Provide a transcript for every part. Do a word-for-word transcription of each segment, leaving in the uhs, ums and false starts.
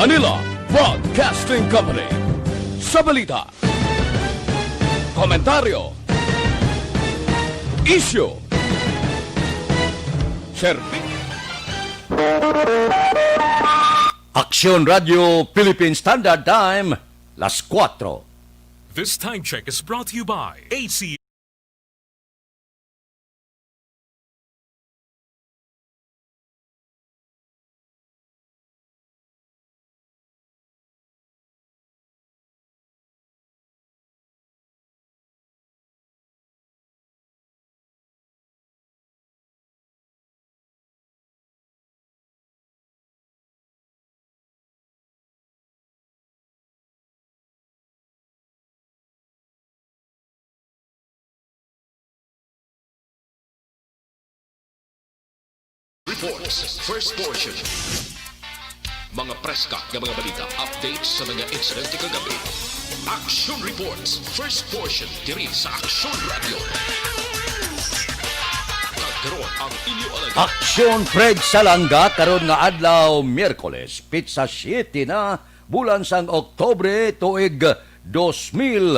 Manila Broadcasting Company. Sa balita, komentaryo, isyu, serbi-, Aksyon Radio Philippine Standard Time, las kuwatro. This time check is brought to you by A C. Reports, first portion. Mga preska nga mga balita, updates sa mga insidente kagabi. Action Reports, first portion, diri sa Action Radio. Kag karon ang inyo alagad. Action Fred Salanga karon nga adlaw, Miyerkules, pitsa siete na, bulan sang Oktubre, tuig dos mil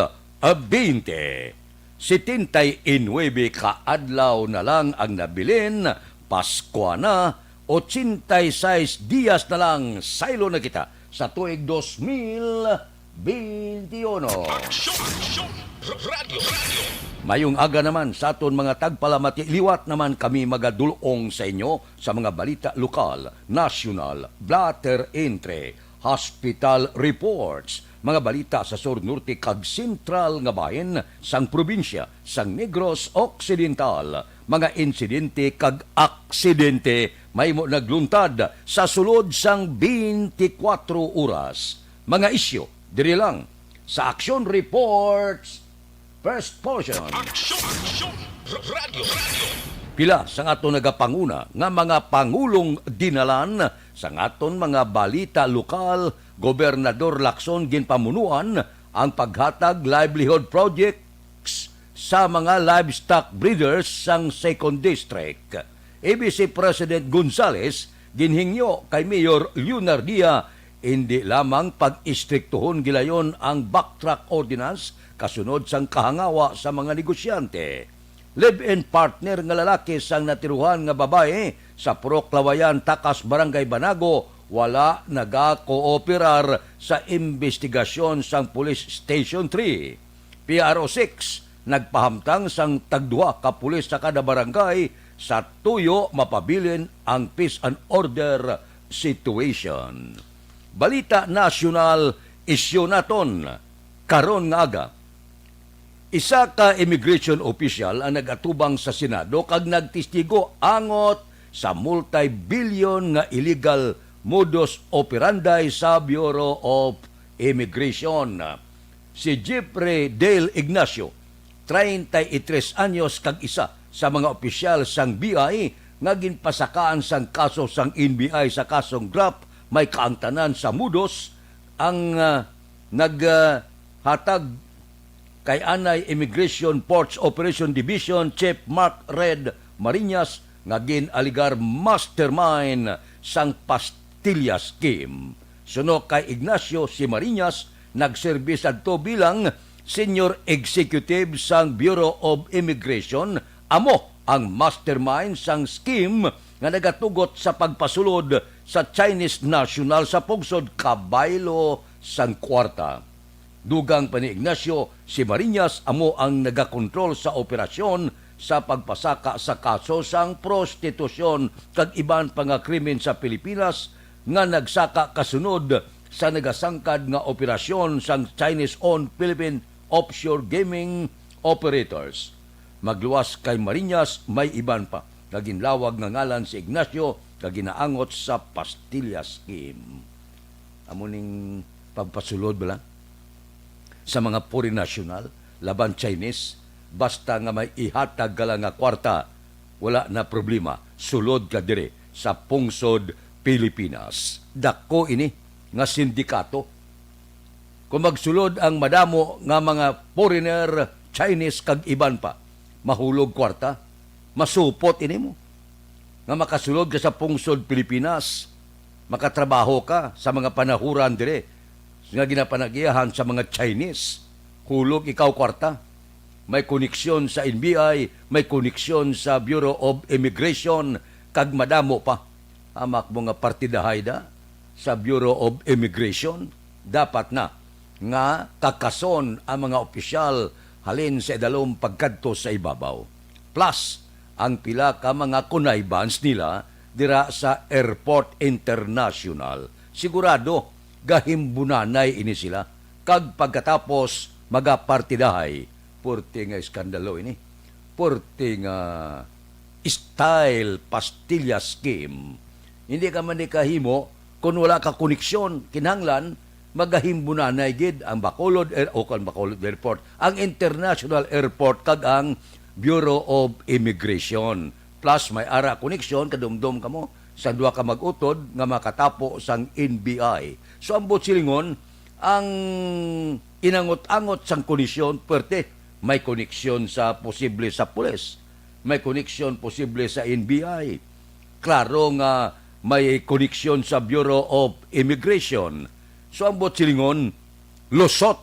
bente. Setenta y nuebe ka adlaw na lang ang nabilin, Paskwa na, ochenta y seis dias na lang, saylo na kita sa tuig dos mil bente uno. Aksyon! Aksyon! R-, radyo! Radyo! Mayong aga naman sa aton mga tagpalamati. Liwat naman kami magadul-ong sa inyo sa mga balita lokal, nasyonal, blotter entry, hospital reports, mga balita sa sur, norte, kag sentral nga bahin sang probinsya sang Negros Occidental, mga insidente kag aksidente mahimo nagluntad sa sulod sang twenty-four oras. Mga isyu diri lang sa Action Reports, first portion. Aksyon! Aksyon! R-, radyo! Radyo! Pila sang aton nagapanguna nga mga pangulong dinalan sang aton mga balita lokal, Gobernador Lacson ginpamunuan ang paghatag livelihood projects sa mga livestock breeders sang Second District. A B C President Gonzales ginhingyo kay Mayor Leonardia indi lamang pag-istriktuhon gilayon ang backtrack ordinance kasunod sang kahangawa sa mga negosyante. Live-in partner nga lalaki sang natiruhan nga babayi sa Purok Lawayan, Takas, Barangay Banago, wala nagakooperar sa imbestigasyon sang Police Station three. P R O six, nagpahamtang sang tagduha ka pulis sa kada barangay sa tuyo mapabilin ang peace and order situation. Balita nasyonal, isyu naton karon nga aga. Isa ka immigration official ang nag-atubang sa Senado kag nagtestigo angot sa multi-billion nga illegal modus operandi sa Bureau of Immigration. Si Jeffrey Dale Ignacio, treinta y tres anyos, kag isa sa mga opisyal sang B I nga ginpasakaan sang kaso sang N B I sa kasong graft, may kaangtanan sa modus ang, ah, nag, ah, hatag kay anay Immigration Ports Operation Division Chief Mark Red Marinas nga gin-alegar mastermind sang Pastillas scheme. Suno kay Ignacio, si Marinas nagserbi sadto bilang Senior Executive sang Bureau of Immigration, amo ang mastermind sang scheme nga nagatugot sa pagpasulod sa Chinese national sa pungsod Kabaylo sang kwarta. Dugang pa ni Ignacio, si Marinas amo ang nagakontrol sa operasyon sa pagpasaka sa kaso sang prostitusyon kag iban pa nga krimen sa Pilipinas nga nagsaka kasunod sa nagasangkad nga operasyon sang Chinese-owned Philippine offshore gaming operators. Magluwas kay Marinas, may iban pa nga ginlawag nga ngalan si Ignacio nga ginaangot sa Pastillas scheme. Amo ning pagpasulod bala sa mga foreign national laban Chinese, basta nga may ihatag ka lang nga kwarta, wala na problema, sulod ka diri sa pungsod Pilipinas. Dako ini nga sindikato. Kung magsulod ang madamo nga mga foreigner, Chinese kag iban pa, mahulog kwarta, masupot ini mo nga makasulod ka sa pungsod Pilipinas. Makatrabaho ka sa mga panahuran dire nga ginapanagiahan sa mga Chinese. Hulog ikaw kwarta. May koneksyon sa N B I, may koneksyon sa Bureau of Immigration, kag madamo pa. Hamak mo nga partidahay da sa Bureau of Immigration, dapat na nga kakason ang mga opisyal halin sa idalom pagkadto sa ibabaw. Plus, ang pila ka mga connivance nila dira sa Airport International. Sigurado, gahimbunanay ini sila. Kag pagkatapos, magapartidahay. Purti nga iskandalo ini. Purti nga style pastilla scheme. Hindi ka man ni kahimo kung wala ka koneksyon. Kinahanglan, magahimbunanay gid ang Bacolod Air-, o kan Bacolod Airport, ang International Airport kag ang Bureau of Immigration. Plus, may ara koneksyon, kadumdom kamo sa duha ka mag-utod nga makatapo sang N B I. So, ang buot silingon, ang inangot-angot sang koneksyon, perte, may koneksyon sa posible sa pulis, may koneksyon posible sa N B I. Klaro nga may koneksyon sa Bureau of Immigration. So, ang buot silingon, lusot.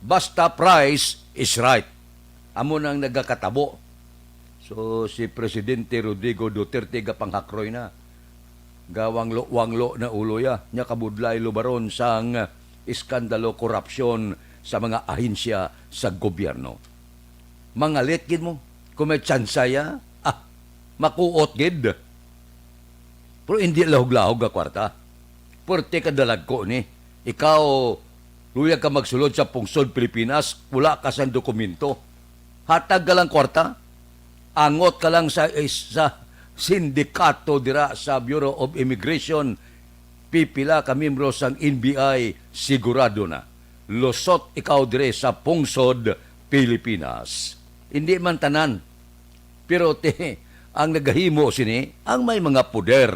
Basta price is right. Amo nang nagakatabo. So, si Presidente Rodrigo Duterte gapanghakroy na. Gawanglo-wanglo na ulo ya. Nya kabudlay lubaron sang iskandalo, korupsyon sa mga ahensya sa gobyerno. Mangalit gid mo kung may tsansa ya. Ah, makuot gid. Pero hindi lahog-lahog nga kwarta. Pwerte ka dalagko ni. Ikaw, luyag ka magsulod sa pungsod Pilipinas, wala ka sang dokumento. Hatag ka lang kwarta. Angot ka lang sa, sa sindikato dira sa Bureau of Immigration. Pipila ka miyembro sang N B I, sigurado na. Lusot ikaw dire sa pungsod Pilipinas. Hindi man tanan. Pero ti, ang nagahimo sini, ang may mga poder.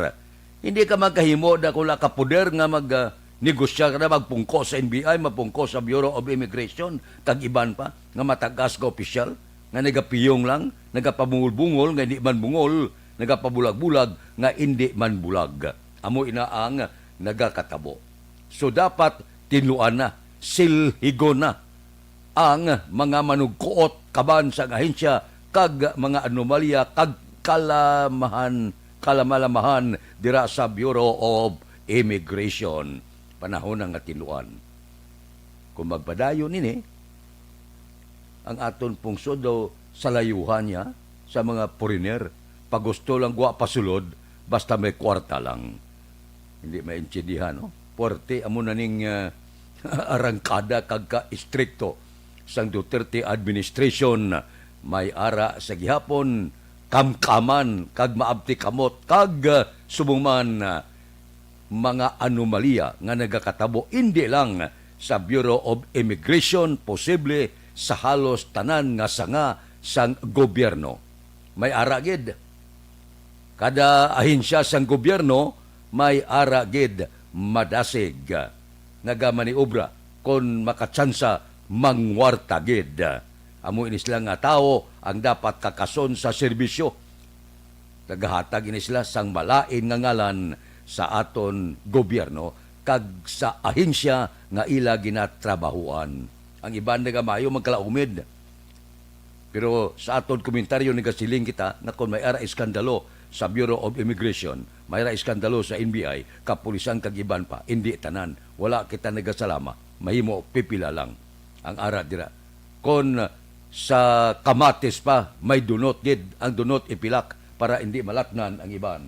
Hindi ka magkahimo da kung wala ka poder nga mag, ah, negosya ka na, magpungko sa N B I, magpungko sa Bureau of Immigration, kag iban pa nga matagas nga opisyal, nga nagapiyong lang, nagapabungol-bungol nga hindi man bungol, nagapabulag-bulag nga hindi man bulag. Amo ina ang nagakatabo. So, dapat tinluan na, silhigon na ang mga manugkuot kaban sang ahensya kag mga anomalya kag kalamahan, kalamalamahan dira sa Bureau of Immigration. Panahon na nga tinluan. Kung magpadayon ini, ang aton pungsod daw sa layuhan niya sa mga foreigner. Pagusto lang gwa pasulod, basta may kwarta lang. Hindi maintindihan, no? Puwerte amo na ning, ah, arangkada kag ka-istrikto sang Duterte administration. May ara sa gihapon, kamkaman, kag maabti kamot, kag, ah, subong man, ah, mga anomalya nga nagakatabo indi lang sa Bureau of Immigration, posible sa halos tanan nga sanga sang gobyerno. May ara gid. Kada ahensya sang gobyerno may ara gid madasig. Nagamaniobra kon makatsansa mangwarta gid. Amo ini sila nga tawo ang dapat kakason sa serbisyo. Nagahatag ini sila sang malain nga ngalan sa aton gobyerno kag sa ahensya nga ila ginatrabahuan. Ang iban nagamayo magkalaumid. Pero sa aton komentaryo nagasiling kita nga kon may ara iskandalo sa Bureau of Immigration, may ara iskandalo sa N B I, kapulisan kag iban pa, indi tanan. Wala kita nagasalama. Mahimo pipila lang ang ara dira. Kon sa kamatis pa, may dunot gid. Ang dunot ipilak para indi malatnan ang iban.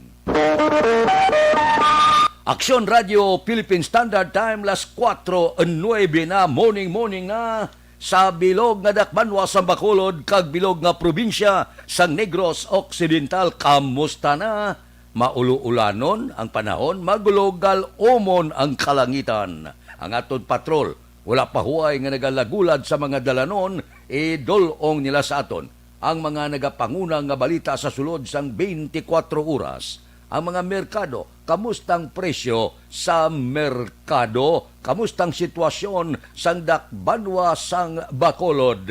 Aksyon Radio Philippine Standard Time, las kuwatro nuebe na, morning, morning na. Sa bilog nga dakbanwa sang Bacolod kag bilog nga probinsya sang Negros Occidental, kamusta na? Maulo-ulanon ang panahon, maglugal-umon ang kalangitan. Ang aton patrol, wala pa huway nga nagalagulad sa mga dalanon, idul-ong nila sa aton ang mga nagapanguna nga balita sa sulod sang twenty-four oras. Ang mga merkado, kamusta ang presyo sa merkado? Kamusta ang sitwasyon sang dakbanwa sang Bacolod?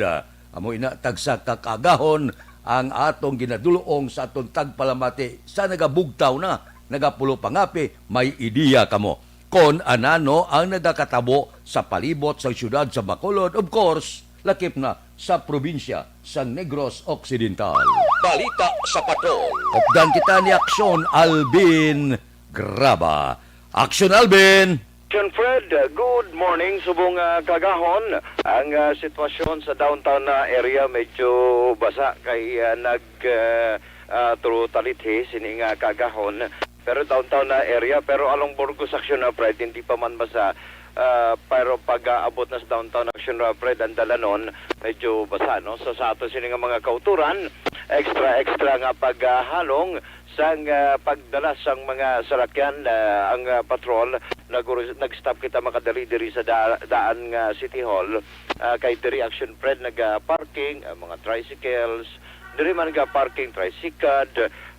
Amo ina, tagsa ka kaagahon ang atong ginadul-ong sa aton tagpalamati sa nagabugtaw na nagapulo pangapi, may ideya kamo kon anano ang nagakatabo sa palibot sa siyudad sa Bacolod, of course, lakip na sa probinsya sa Negros Occidental. Balita sa Patrol. Updan kita ni Aksyon Alvin Graba. Aksyon Alvin! John Fred, uh, good morning. Subong, uh, kagahon, ang, uh, sitwasyon sa downtown na area medyo basa kay, uh, nag, uh, uh, through talithi sining, uh, kagahon. Pero downtown na area, pero along Burgos Action, uh, Fred, hindi pa man basa. Uh, pero pag, uh, abot na sa downtown Action, uh, Fred, ang dalanon, medyo basa, no? So sa ato sini nga mga kauturan, extra, extra nga paghalong sang, ah, pagdala sang mga salakyan, ah, ang, ah, patrol. Nag-, nag-stop kita makadali diri sa da-, daan nga City Hall. Ah, kay diri Action Fred naga-parking, ah, mga tricycles. Diri man naga-parking tricycad,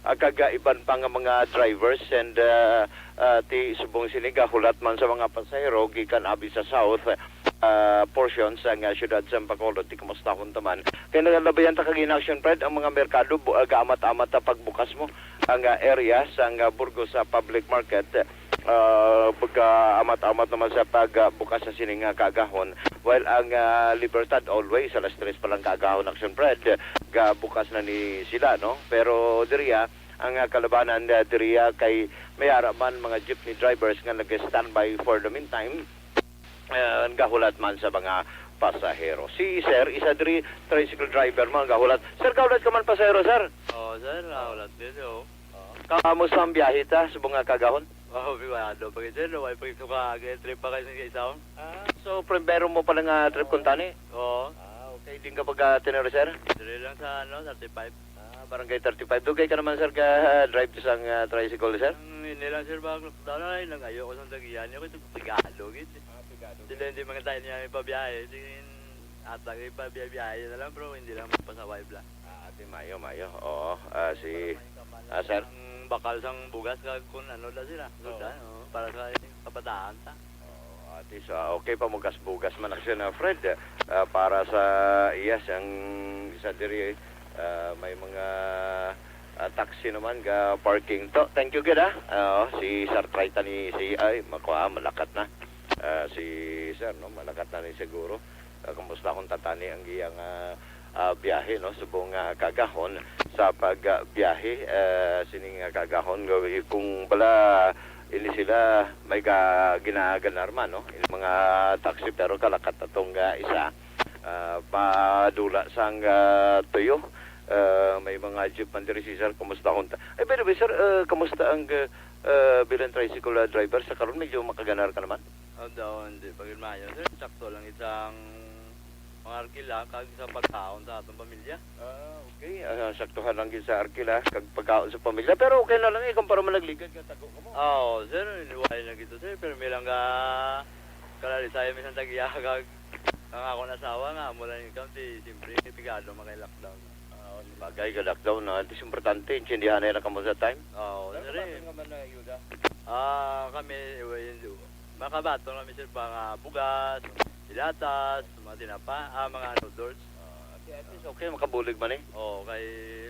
ah, kag, ah, iban pa nga mga drivers and, ah, ah, ti subong sini gahulat man sa mga pasahero gikan abi sa South, ah, portion sang, ah, siyudad sa Bacolod. Ti kumusta, taman. Kay nagalabayan ta kag in Action Fred ang mga merkado, bu-, ah, gaamat-amat ta pagbukas mo ang, ah, area sang, ah, Burgos sa public market, ah, pagkaamat-amat naman sa pagbukas sa sining, ah, kaagahon. While ang, ah, Libertad always alas tres pa lang kaagahon, Action Fred, gabukas na ni sila, no? Pero diriya, ang, ah, kalabanan, ah, diriya kay may ara man mga jeepney drivers nga nag-standby for the meantime, ah, gahulat man sa mga pasahero. Si Sir, isa diri, tricycle driver man, gahulat. Sir, gahulat ka man pasahero, sir? Oo, sir, gahulat din, oo. Kamusta ang biyahe ta subong nga kaagahon? Wow, pribado pa gid, sir, no? Way pa gid suka, kay trip pa kayo sa isa, oh. Ah, so, primero mo pala nga trip kuntani? Oo. Ah, okay. Din ka pag, ah, tinero, sir? Diri lang sa, ano, thirty-five. Ah, Barangay thirty-five. Dugay ka naman, sir, ka, ah, drive to sang, ah, tricycle, sir? Ang hindi lang, sir, baka lockdown na lang, ayaw ko sa tagihan. Ayaw ko itong pigado, gid. Ah, pigado. Sila hindi mga tayo niya ipabiyahe. Sige, ata ko ipabiyahe na lang, pero hindi lang magpasaway, bla. Ah, ati, mayo, mayo. Oo, ah, si, ah, sir? Ang bakal sang bugas, kag kung ano lang sila. Oo. Sudan, oo, para sa kabataan ta. Oo, ati, sa, okay pa mo kas bugas man, action, ah, Fred, ah, para sa iya, sang isa diri, ah, may mga, ah, taxi naman ga parking to. Thank you, gid, ah. Ah, oh, si Sir Triton ni si, ay, makuha, malakat na. Ah, si Sir, no, malakat na ni siguro. Ah, kumusta kung tatani ang iyang, ah, ah, biyahe, no? Subong nga kaagahon sa pag, ah, biyahe, ah, sining, ah, kaagahon, nga kung bala ini sila may ka-, ginaganar man, no? Ini mga taxi, pero kalakat atong, ah, isa, ah, padula sang, ah, tuyo. Ah, may mga jeep man diri, si Sir. Kumusta kung ta-, ay, by the way, Sir, ah, kumusta ang, ah, ah, bilang tricycle, ah, driver sa karon? Medyo makaganar ka naman? Ah, daw, hindi pa gid maayo, sir. Sakto lang isang mga arkila kag sa pagkaon sa atong pamilya. Ah, okay. Ah, saktuhan lang gid sa arkila kag pagkaon sa pamilya. Pero okay na lang, eh, kung para man nagligad nga tago ka mo. Ah, oo, sir. Iniwalay na gito, sir. Pero may lang ka kalalisay, may isang tag-iya kag ang akong asawa nga, amo lang income, di, siyempre, pigado man kay lockdown. Ah, bagay ka lockdown, no? At least, importante, intindihan na lang kamo sa time. Oo, Pero sir, eh. Kabaton nga man na ayuda? Ah, kami, eh, hindi. Makabaton kami, sir, pa nga bugas, dilatas, mga tinapa, ah, mga noodles. Ah, at, at least, okay, makabulig man eh. Oo, kay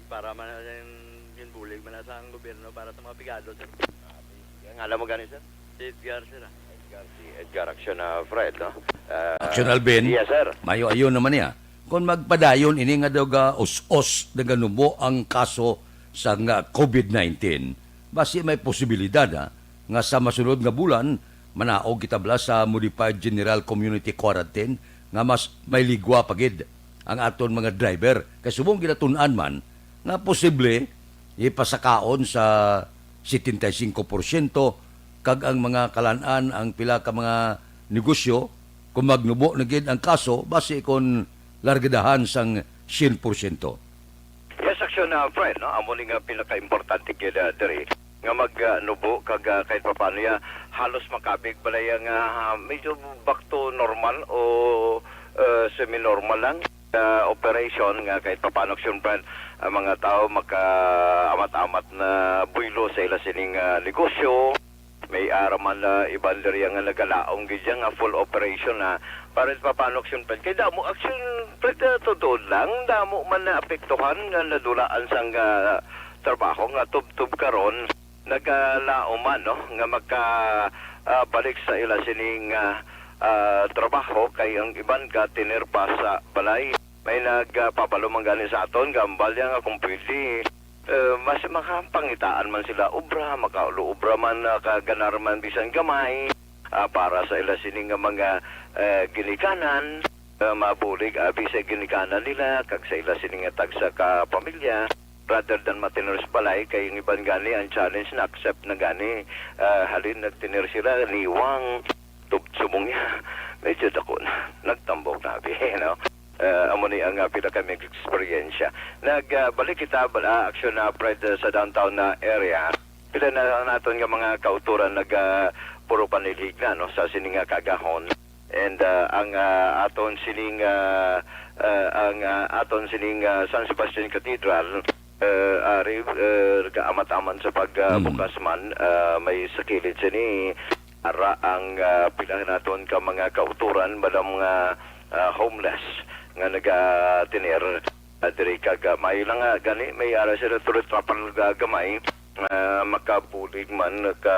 para man na yung, yung bulig man na sa ang gobyerno para sa mga pigado, sir. Ah, sige. Ang alam mo gani, sir? Si Edgar, sir, ah. Edgar, si Edgar Action, ah, Fred, no? Ah, Action Alvin, yes, sir. Mayo-ayo naman niya. Kung magpadayon ini nga daw ga us-os, naganubo ang kaso sa nga COVID nineteen, basi may posibilidad, ha, nga sa masunod nga bulan, manaog kita bala sa modified general community quarantine nga mas may ligwa pa gid ang aton mga driver. Kay subong ginatun-an man nga posible ipasakaon sa setenta y cinco porsyento, kag ang mga kalan-an, ang pila ka mga negosyo, kung magnubo na gid ang kaso, basi kon largadahan sang syen porsyento. Yes, Action, ah, Fred, no? Amo ni nga pinakaimportante gid, ah, diri nga mag, ah, nubo kag, ah, kahit papaano ya, halos makabig balay nga, ah, medyo back to normal o, ah, semi-normal lang, ah, operation nga kahit papaano, Action, Fred, ang mga tao maka-amat-amat na buylo sa ila sining, ah, negosyo. May ara man na iban diri nga nagalaom gid siya nga full operation na para sa paano, Action Fred. Kay damo, Action Fred, ah, tuod lang, damo man na apektuhan nga nadulaan sang, ah, trabaho nga tubtob karon. nagalaom man, no, nga maka, ah, balik sa ila sining, ah, ah, trabaho, kay ang iban ga-tener pa sa balay. May nagpabalo man gani sa aton, gambal niya nga kung pwede, eh, mas makapangitaan man sila obra, makaluobra man, ah, kaganar man bisan gamay, ah, para sa ila sini nga mga, eh, ginikanan, eh, mabulig abi sa ginikanan nila kag sa ila sini nga tagsa ka pamilya, rather than ma-tener sa balay, kay ang iban gani ang challenge na accept na gani, ah, halin nag-tener sila, niwang, tub-, subong niya, medyo dako na, nagtambok na abi, no? Eh, amo ni ang, ah, pila ka mga eksperyensya. Nag, ah, balik kita, bal-, ah, action na, Fred, ah, sa downtown na area. Pila na naton nga mga kauturan nag, ah, puro panilhig na, no, sa sini nga kaagahon. And, ah, ang, ah, aton sining, ah, ah, ang, ah, aton sining, ah, San Sebastian Cathedral, eh, ari, eh, kaamat-aman sa pag, ah, Mm. bukas man, ah, may sa kilid sini, ara ang, ah, pila naton ka mga kauturan, madam nga, ah, homeless nga nagatiner, ah, diri kag, ah, may lang, ah, gani, may ara sila tuloy trapal ga-, gamay, ah, makabulig man, ka,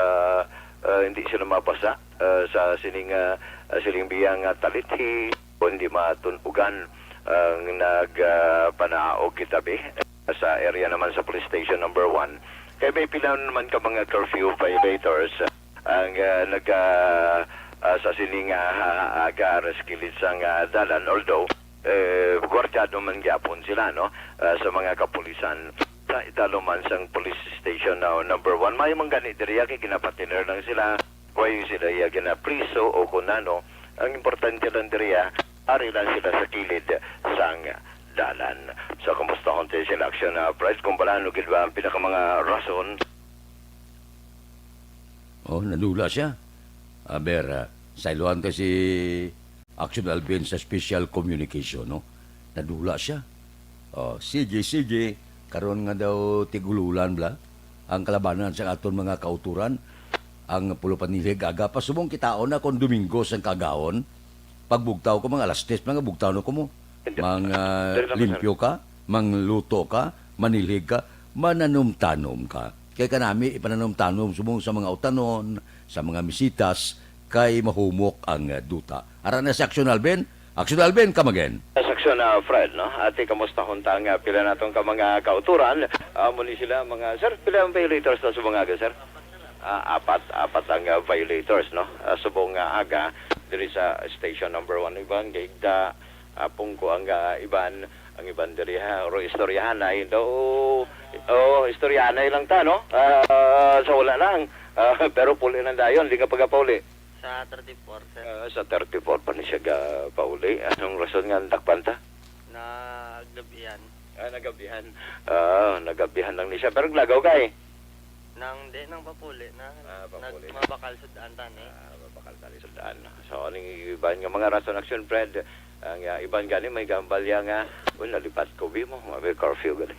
ah, hindi sila mabasa, ah, sa sining, ah, ah, siling biya nga talithi, o hindi matun-ugan ang nag, ah, panaog kita, be, sa area naman sa police station number one. Kay may pila naman ka mga curfew violators ang, ah, nag, ah, ah, sa sining, ah, ha-, aga aras kilid sang, ah, dalan. Although, eh, gwardyado man gyapon sila, no, ah, sa mga kapulisan. Sa idalom man sang police station na number one, may man gani diriya kay ginapatiner lang sila. Way sila iya ginapriso o kung ano. Ang importante lang diriya, ari lang sila sa kilid sang dalan. So, kumusta kung tayo sila aksyon na, Fred? Kung paano gid ba ang pinaka mga rason? Oh, nadula siya. Aber, ah, sayloan ta si Action Alvin sa special communication, no? Nadula siya. Oh, sige, sige. Karon nga daw tigululan bla ang kalabanan sa aton mga kauturan, ang pulo panilhig aga. Pasubong kitaon na kung Domingo sang kagahon. Pagbugtaw ko, mga alas tres, mga bugtaw na ko mo. Hindi. Mang, ah, Dali lang, sir. Limpyo ka, mangluto ka, manilhig ka, mananum-tanom ka. Kay kanami, ipananum-tanom subong sa mga utanon, sa mga misitas, kay mahumok ang, ah, duta. Ara na si Action Alvin. Action Alvin, come again. Sa Action, ah, Fred, no? Ati, kamusta kung ta nga pila naton ka mga kauturan? Ah, amo ni sila, mga, sir, pila ang violators na subong nga aga, sir? Ah, apat, apat ang, ah, violators, no? Ah, subong nga aga, diri sa station number one, iban, Gaigda, ah, Pungko ang, ah, iban, ang iban diri, ha, ro istoryahanay daw. Oh, istoryahanay lang ta, no? Ah, sa wala lang. Ah, pero puli lang dayon, di ka pagapauli. Sa thirty-four, sir. Ah, sa thirty-four pa ni siya ga pauli. Anong rason nga nadakpan ta? Nagabihan. Ah, nagabihan. Ah, nagabihan lang ni siya. Pero lagaw ka eh. Nang di, nang papuli na. Ah, papuli na. Nagmabakal sa daan tani. Ah, mabakal tani sa daan. So, aning iban nga mga rason, Action Fred, ang, ah, iban gani may gambal ya nga, "Uy, nalipat ko, bi mo, may curfew gani."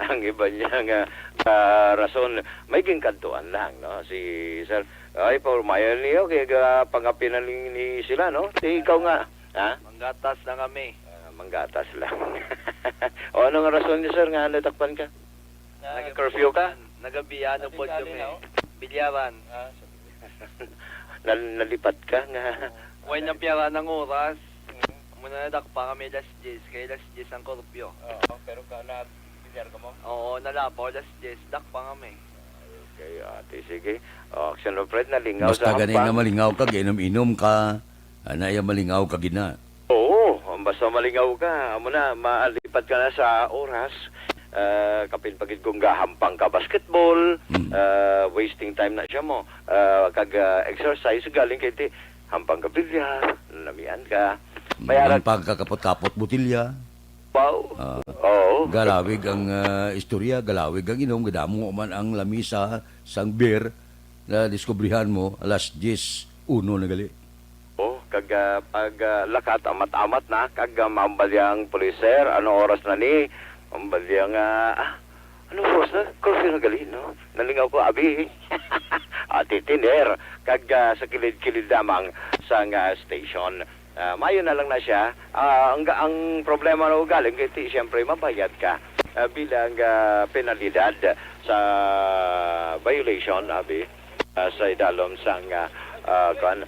Ang iban niya nga, ah, rason, may ginkadtuan lang, no? Si Sir, ay, paurmayan niyo, kay ga-, pangapinan ni, ni sila, no? Di ikaw nga, ha? Manggatas na kami. Ah, manggatas lang. O, ano nga rason ni Sir nga nadakpan ka? Ah, nag-curfew ka? Nagabihan Ate po Jolly, kami. No? Bilyaran. Ah, sa Nal-, nalipat ka nga. Way na piyara ng oras. Mm. Muna nadakpa kami alas diyes, kay alas diyes ang kurpyo. Oo, pero ka, na, bilyar ka mo? Oo, nalapaw alas diyes, dakpa kami. Okay, ate, sige. O, Action Fred, nalingaw Basta sa gani hampang. Nga malingaw ka, giinom-inom ka. Ana, iya malingaw ka gina. Oo, basta malingaw ka, amo na, malipat ka na sa oras. Ah, kapin pa gid kung gahampang ka basketball, Mm. ah, wasting time na siya mo. Ah, kag, ah, exercise, galing kay ti, hampang ka bilyar, namian ka. Mm, May alag- ang pagkakapot-kapot botilya. Wow. Ah, Oo. Galawig ang, ah, istorya, galawig ang inom, gadamo man ang lamisa sang beer na diskubrihan mo, alas diyes uno na gali. Oh, kag, ah, pag, ah, lakat, amat-amat na, kag, ah, maambal yang pulis, "Sir, ano oras na ni?" Ambal yang, ah, "Ah, ano oras na? Curfew na gali, no?" Nalingaw ko, abi. Ati tiner, kag, ah, sa kilid-kilid lamang sang, ah, station. Ah, mayo na lang na siya. Ah, ang, ang problema na ugaling, kay ti, siyempre, mabayad ka. ah, bilang, ah, penalidad sa violation, abi, ah, sa idalom sang, ah, ah, kuan,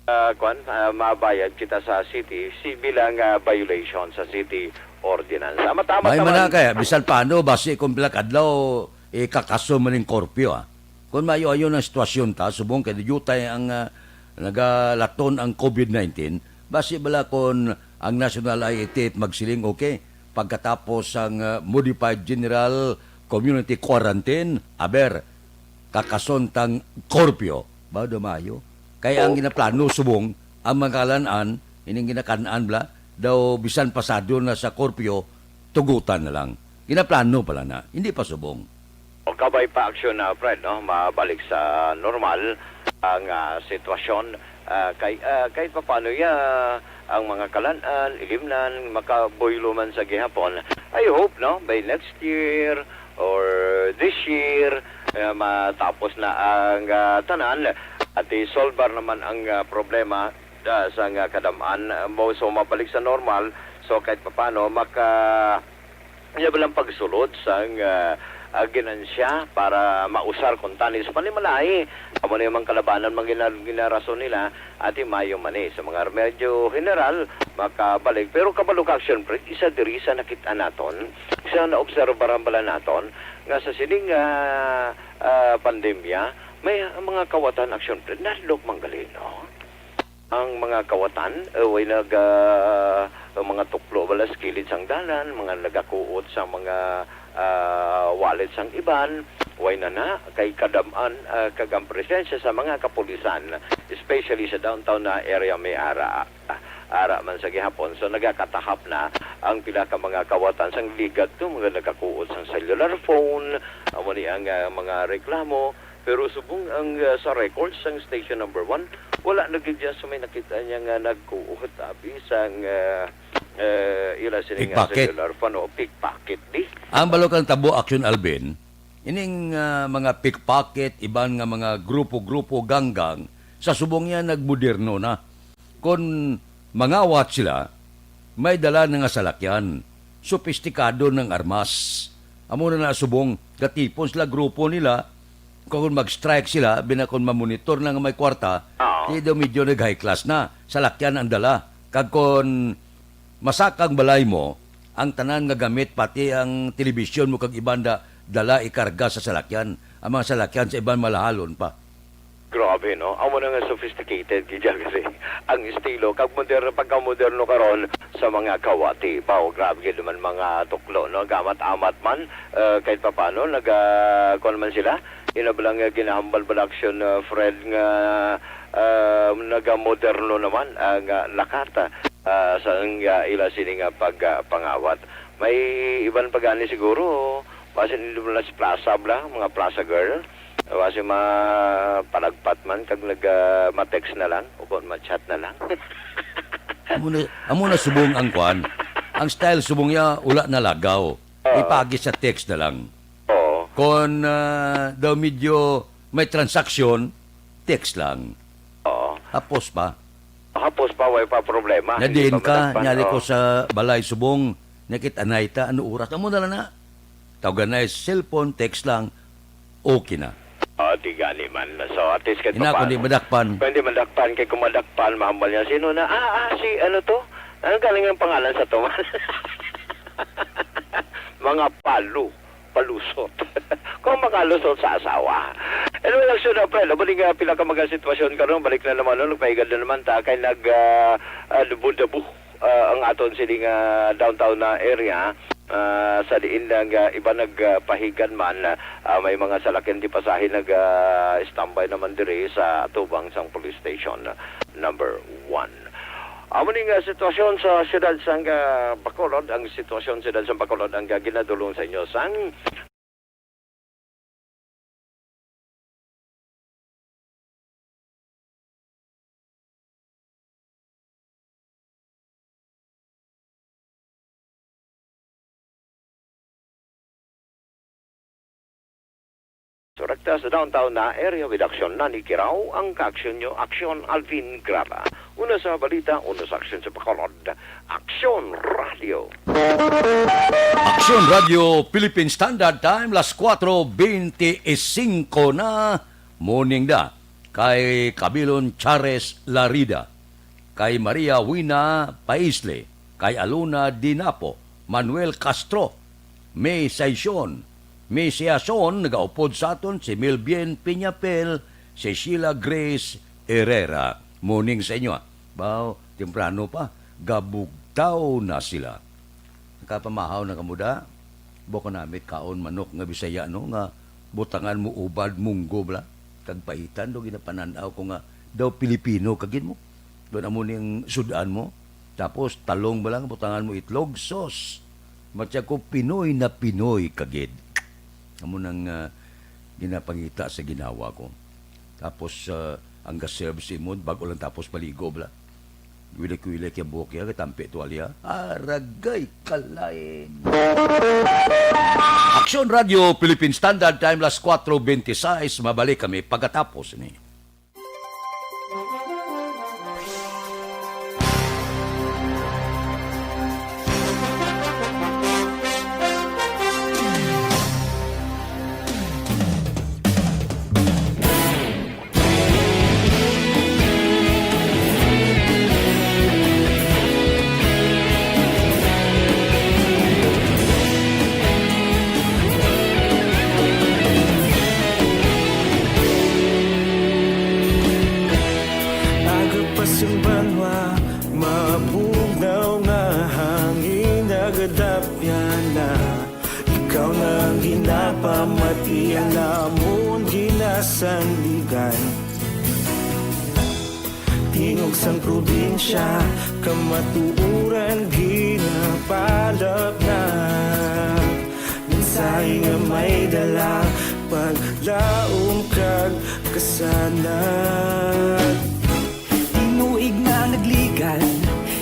ah, kuan, ah, mabayad kita sa city, si, bilang, ah, violation sa city ordinance. Ah, matamat May naman. Mana kaya, bisan paano, basi kung pila ka adlaw, ikakaso man ning korpyo, ah. Kung maayo-ayo ang sitwasyon ta, subong kay diyutay ang, ah, nagalaton ang covid nineteen, basi bala kon ang National I A T F magsiling, okay, pagkatapos sang, ah, modified general community quarantine, aber, kakason tang korpyo, ba, dumayo. Kay ang Oh. ginaplano subong, ang mga kalan-an, ining ginakan-an bala, daw bisan pasado na sa korpyo, tugutan na lang. Ginaplano pala na, hindi pa subong. O, kabay pa aksyon na, Fred, no? Mabalik sa normal ang, ah, sitwasyon. Ah, kay, ah, kahit papaano, ya, ang mga kalan-an, ilimnan, makabuylo man sa gihapon. I hope, no, by next year or this year, eh, matapos na ang, ah, tanan at isolbar naman ang, ah, problema, ah, sa nga kadam-an, ah, mo, so mabalik sa normal. So kahit papaano maka Iya ba lang pagsulod sang, ah, ah, ginansya para mausar kuntani sa panimalay? Amo na yung mga kalabanan, mga gina-, ginarason nila, ati mayo man eh. Sa mga remedyo general, makabalik. Pero kabalo ka, siyempre, isa diri sa nakita naton, isa na obserbaran bala naton, nga sa sining, ah, ah, pandemya, may mga kawatan, aksyon, pre, nadlok manggalino. Ang mga kawatan, eh, way nag, ah, ang mga tuklo bala sa kilid sang dalan, mga nagakuot sa mga, ah, wallet sang iban, way na na kay kadam-an, ah, kag ang presensya sa mga kapulisan, especially sa downtown na area, may ara, ara man sa gihapon. So, nagakatahap na ang pila ka mga kawatan sang ligat to, mga nagakuot sang cellular phone, amo ni ang, ah, mga reklamo. Pero subong ang, ah, sa records sang station number one, wala na gid diya sa may nakita niya nga nagkuot, abi, sang, ah, ah, ila sini nga Pickpocket. Cellular phone o pickpocket, di? Ang balo kang tabo, Action Alvin, ining, ah, mga pickpocket, iban nga mga grupo-grupo, ganggang, sa subong niya nagmoderno na. Kon mangawat sila, may dala na nga salakyan, sopistikado ng armas. Amo na na subong, gatipon sila, grupo nila, kung mag-strike sila, bina kon mamonitor na nga may kwarta, Oo. Di daw medyo nag-high class na, salakyan ang dala. Kag kon masaka ang balay mo, ang tanan nga gamit, pati ang telebisyon mo kag iban da, dala ikarga sa salakyan. Ang mga salakyan sa iban malahalon pa. Grabe, no? Amo na nga sophisticated gid siya kasi ang estilo kag moderno, pagka-moderno karon sa mga kawati. Baw, grabe gid naman mga tuklo, no? Gamat-amat man, eh, kahit papano, naga-, kuwan man sila. Ina ba lang nga ginahambal ba na aksyon, eh, Fred, nga, eh, nagamoderno naman ang, ah, lakat, ah, sa, ang, ah, ila sini nga pag, ah, pangawat. May iban pa gani siguro, basin indi mo lang sa plaza bala, mga plaza girl. Basi mapalagpat man kag nag, ah, ma-text na lang o kon ma-chat na lang. Amo na, amo na subong ang kwan. Ang style subong niya, wala na lagaw. Oo. Ipagi sa text na lang. Oo. Kon, ah, daw medyo may transaksyon, text lang. Oo. Hapos pa. Hapos pa, way pa problema. Hindi Nadiin pa ka, madakpan, nyali ko oo. Sa balay subong, nakit-anay ta, ano oras? Amo na lang na. Tawagan na yung cellphone, text lang, okay na. Oh, di gani man. So, at least kahit Ina, papaano. Kundi madakpan. Kundi madakpan, kay kung madakpan, mahambal niya, "Sino na? Ah, ah, si ano to? Ano galing ang pangalan sa to?" Mga palu, palusot. Kung makalusot sa asawa. Anyway, aksyon na, friend. Abo, di nga pila ka mga sitwasyon karon, balik na naman, no? Nagpaigad na naman ta kay nag, ah, ah, dabu-dabu. Ah, ang aton sini nga downtown na area, ah, sa diin lang, ah, iba nagpahigad man, ah, may mga salakyan di pasahe nag, ah, standby naman diri sa atubang sang police station number one. Amo ni nga sitwasyon sa siyudad sang, ah, Bacolod, ang sitwasyon sa siyudad sang Bacolod ang, ah, ginadulong sa inyo sang Direkta sa downtown na area with action na ni Kirao ang kaaksyon nyo, Aksyon Alvin Graba. Una sa balita, una sa aksyon sa Bacolod, Aksyon Radio. Aksyon Radio Philippine Standard Time, las kuwatro bente singko na. Morning da kay Kabilon Chares Larida, kay Maria Wina Paisle, kay Aluna Dinapo, Manuel Castro, May Saison, May Siason, nagaupod sa aton si Milbien Piñapel, si Sheila Grace Herrera. Morning sa inyo, ah. Baw, temprano pa, gabugtaw na sila. Nakapamahaw na kamo da? Buko namit kaon manok nga Bisaya, no, nga butangan mo ubad munggo bala. Kag paitan do ginapanan-aw ko nga daw Pilipino kagid mo. Doon amo ning sud-an mo. Tapos talong bala nga butangan mo itlog, sos. Matya ko Pinoy na Pinoy kagid. Amo nang, ah, ginapangita sa ginawa ko. Tapos, ah, ang ga-serve si Imod, bago lang tapos paligo bala. Wilik-wilik yung buhok niya, katampi tuwalya. Aragay, kalain. Aksyon Radio Philippine Standard Time, las kuwatro bente sais. Mabalik kami pagkatapos ni. Aga pa sing banwa, mabugnaw nga hangin nagadapyan na. Ikaw na ang ginapamati, ang amon ginasandigan. Tingog sang probinsya, kamatuoran ginapalapnag. Mensahe nga may dala, paglaom kag kasanag. Tinuig na nagligan,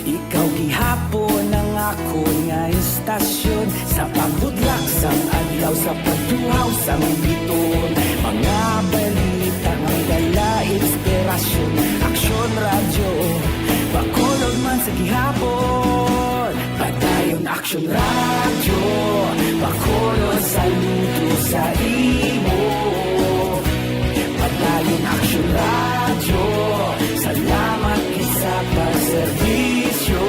ikaw gihapon ang akon nga istasyon. Sa pagbutlak sang adlaw, sa pagtuhaw sang bituon, mga balita may dala inspirasyon. Aksyon Radyo, Bacolod man sa gihapon. Padayon Aksyon Radyo, Bacolod, saludo sa imo. Padayon Aksyon Radyo, salamat gid sa pagserbisyo.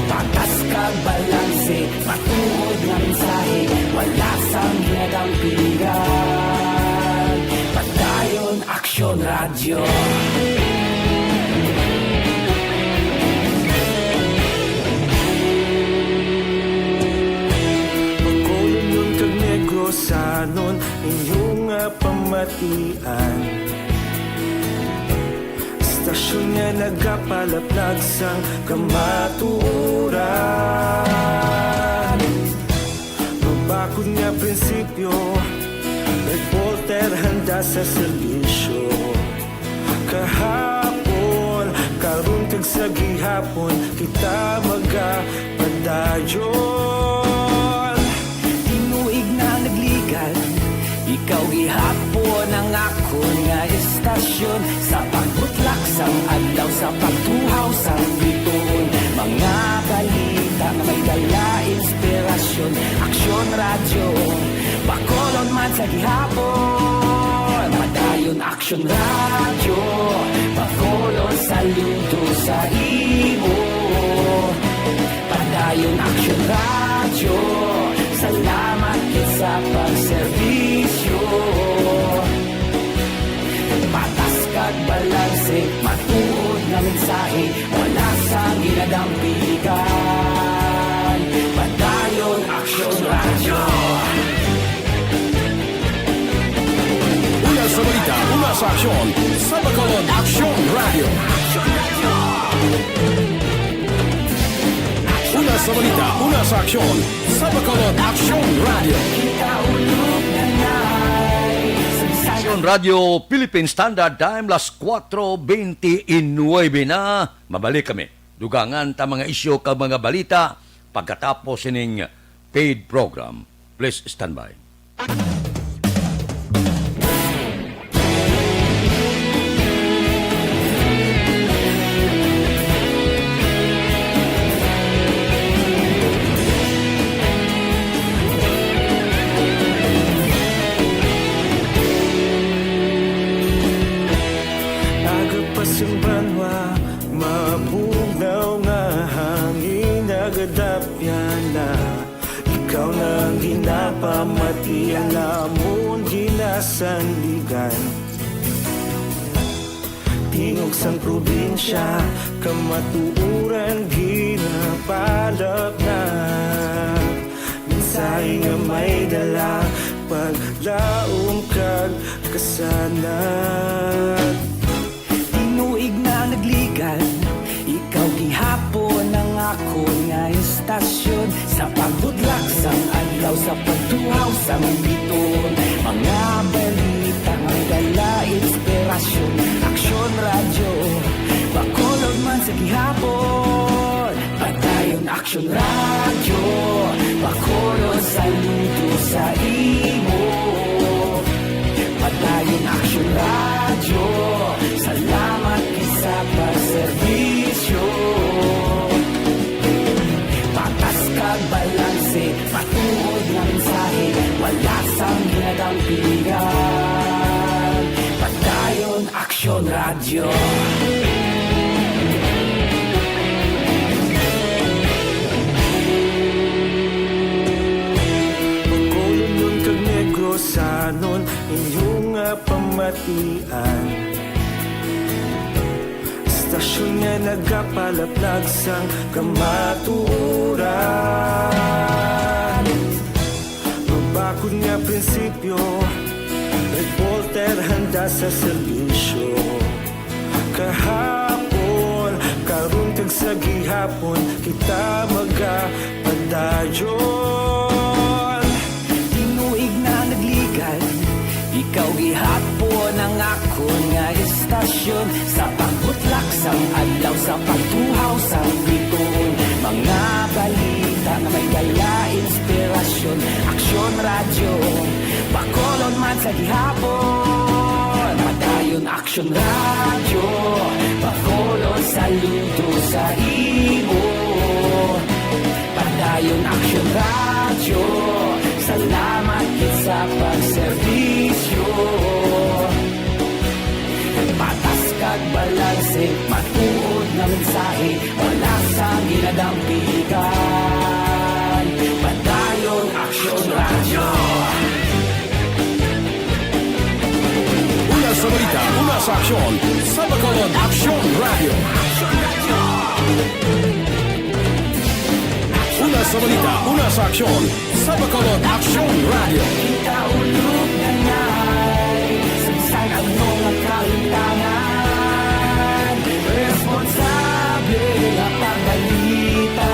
Patas kag balanse, matuod nga mensahe, wala sang ginadampigan. Padayon Aksyon Radyo. Bacolodnon kag Negrosanon, inyo nga pamatian. Istasyon nga nagapalaplag sang kamatuoran. Mabakod nga prinsipyo, reporter handa sa serbisyo. Kahapon, karon kag sa gihapon, kita magapadayon. Tinuig na nagligan, ikaw gihapon ang akon nga istasyon. Sa pagbutlak sang adlaw, sa pagtuhaw sang bituon, mga balita nga may dala inspirasyon. Aksyon Radyo, Bacolod man sa gihapon. Padayon Aksyon Radyo, Bacolod, saludo sa imo. Padayon Aksyon Radyo, salamat gid sa pagserbisyo. Patas kag balanse, matuod nga mensahe, wala sang ginadampigan. Padayon Aksyon Radyo. Una sa balita, una sa aksyon, sa Bacolod Aksyon Radyo. Una sa balita, una sa aksyon, sa Bacolod Aksyon Radyo. Aksyon Radyo, Philippine Standard Time, las kuwatro bente y nuebe na. Mabalik kami. Dugangan ta mga isyu kag mga balita pagkatapos sining paid program. Please stand by. Pamati ang amon ginasandigan. Tingog sang probinsya, kamatuoran ginapalapnap. Mensahe nga may dala, paglaom kag kasanag. Tinuig na nagligad, ikaw gihapon ang akon nga istasyon. Sa pagbudlak sang adlaw, sa pagtuhaw sang biton, mga balita nga dala inspirasyon. Aksyon Radyo, Bacolod man sa gihapon. Padayon Aksyon Radyo, Bacolod, saludo sa imo. Padayon Aksyon Radyo, salamat gid sa pagserbisyo. Patas kag balanse, matuod nga mensahe, wala sang ginadampigan. Padayon Aksyon Radyo. Bacolodnon kag Negrosanon, inyo nga pamatian. Istasyon nga nagapalaplag sang kamatuoran. Mabakod nga prinsipyo, reporter handa sa serbisyo. Kahapon, karon kag sa gihapon, kita magapadayon. Tinuig na nagligad, ikaw gihapon ang akon nga istasyon. Sa pagbutlak sang adlaw, sa pagtuhaw sang biton, mga balita nga may dala inspirasyon. Aksyon Radyo, Bacolod man sa gihapon. Padayon Aksyon Radyo, Bacolod, saludo sa imo. Padayon Aksyon Radyo, salamat gid sa pagserbisyo. Patas kag balanse, matuod nga mensahe, wala sang ginadampigan. Padayon Aksyon Radyo. Una sa balita, una sa aksyon, sa Bacolod Aksyon Radyo. Una sa balita, una sa aksyon, sa Bacolod Aksyon Radyo. Kita ulog na nay, saysay ang mga kalimtangan. Responsable nga pagbalita,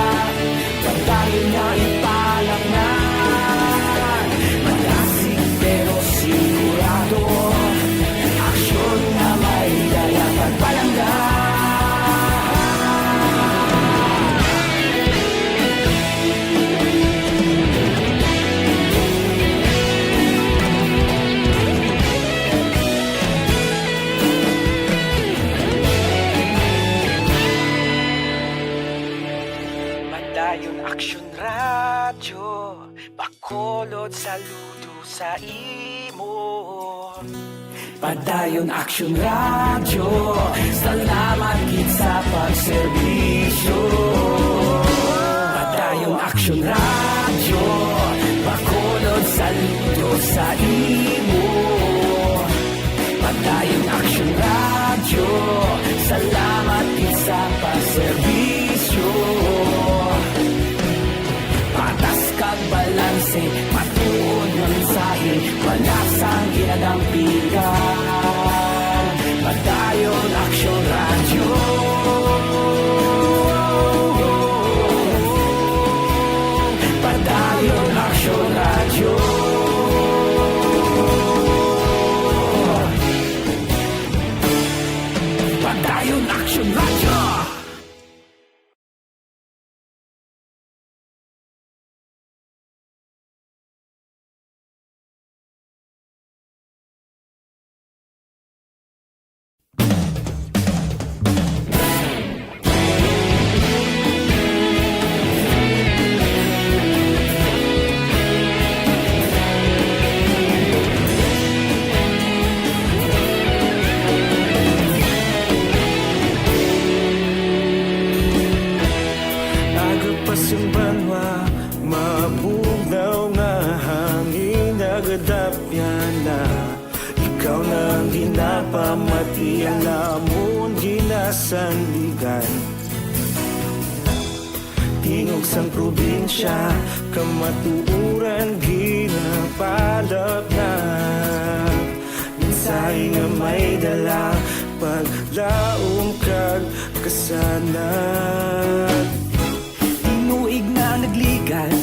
pagdayon nga ipalapnan. Madasig pero sigurado, aksyon nga may dala pagpalangga. Padayon Aksyon Radyo, Bacolod, saludo sa imo. Padayon Aksyon Radyo, salamat gid sa pagserbisyo. Padayon Aksyon Radyo, Bacolod, saludo sa imo. Padayon Aksyon Radyo, salamat gid sa pagserbisyo. Patas kag balanse, matuod nga mensahe, wala sang ginadampigan. Padayon Aksyon Radyo. Padayon Aksyon Radyo. Padayon Aksyon Radyo. Aga pa sing banwa, mabugnaw nga hangin. Iya namon ginasandigan. Tingog sang probinsya, kamatuoran ginapalapnap. Mensahe nga may dala, paglaom kag kasanag. Tinuig na nagligan,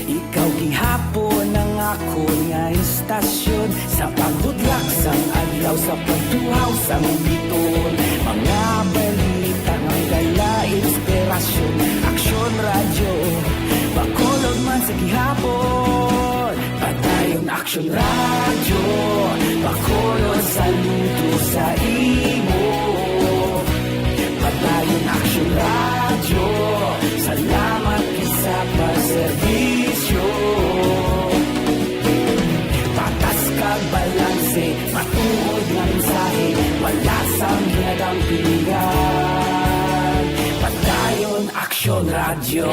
ikaw gihapon ang akon nga istasyon. Sa pagbutlak sang adlaw, sa pagtuhaw sang bituon, mga balita nga may dala inspirasyon. Aksyon Radyo, Bacolod man sa gihapon. Padayon Aksyon Radyo, Bacolod, saludo sa imo. Padayon Aksyon Radyo, salamat gid sa pagserbisyo. Patas kag balanse, matuod nga mensahe, wala sang ginadampigan. Padayon Aksyon Radyo.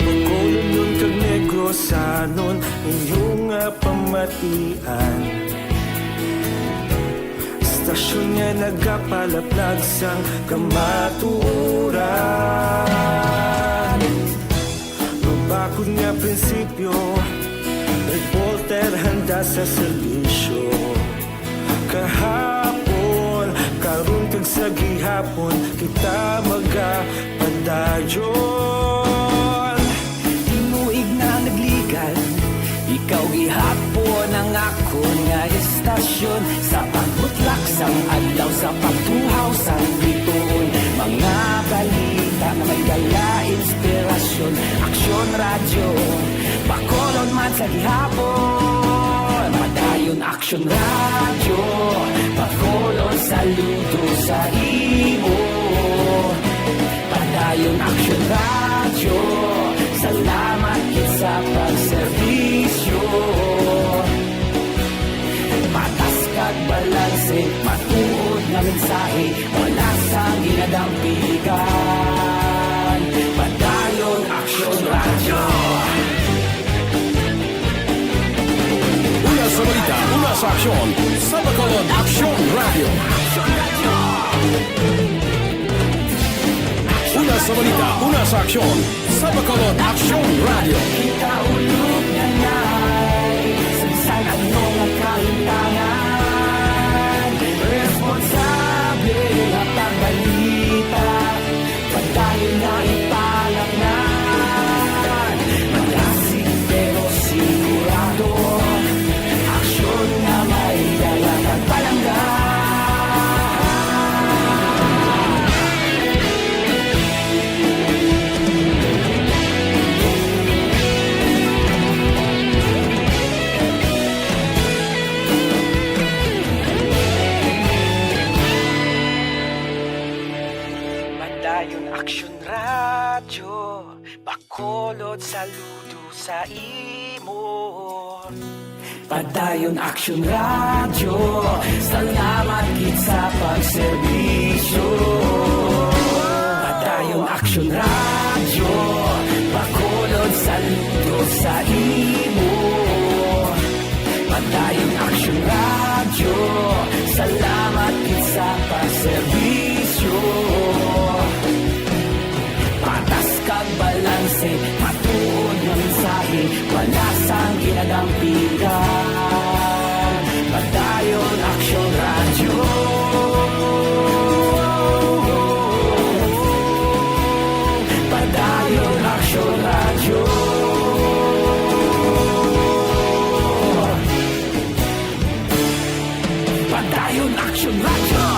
Bacolodnon kag Negrosanon, inyo nga pamatian. Istasyon nga nagapalaplag sang kamatuoran. Mabakod nga prinsipyo, reporter handa sa serbisyo. Kahapon, karon kag sa gihapon, kita magapadayon. Tinuig na nagligan, ikaw gihapon ang akon nga istasyon. Sa pagbutlak sang adlaw, sa pagtuhaw sang bituon, mga balita nga may dala inspirasyon. Aksyon Radyo, Bacolod man sa gihapon. Padayon Aksyon Radyo, Bacolod, saludo sa imo. Padayon Aksyon Radyo, salamat gid sa pagserbisyo. Patas kag balanse, matuod nga mensahe, wala sang ginadampigan. Padayon Aksyon Radyo. Una sa balita, una sa aksyon, sa Bacolod Aksyon Radyo. Una sa balita, una sa aksyon, sa Bacolod Aksyon Radyo. Kita ulog na nay, sa bisan ano nga kahintangan, responsable nga pagbalita. Padayon na ipalapnan, malasig pero sigurado, aksyon nga may dala kag palangga. Padayon Aksyon Radyo, Bacolod, saludo sa imo. Padayon Aksyon Radyo, salamat gid sa pagserbisyo. Padayon Aksyon Radyo, Bacolod, saludo sa imo. Padayon Aksyon Radyo, salamat gid sa pagserbisyo. Patas kag balanse, matuod nga mensahe, wala sang ginadampigan. Padayon Aksyon Radyo. Padayon Aksyon Radyo. Padayon Aksyon Radyo.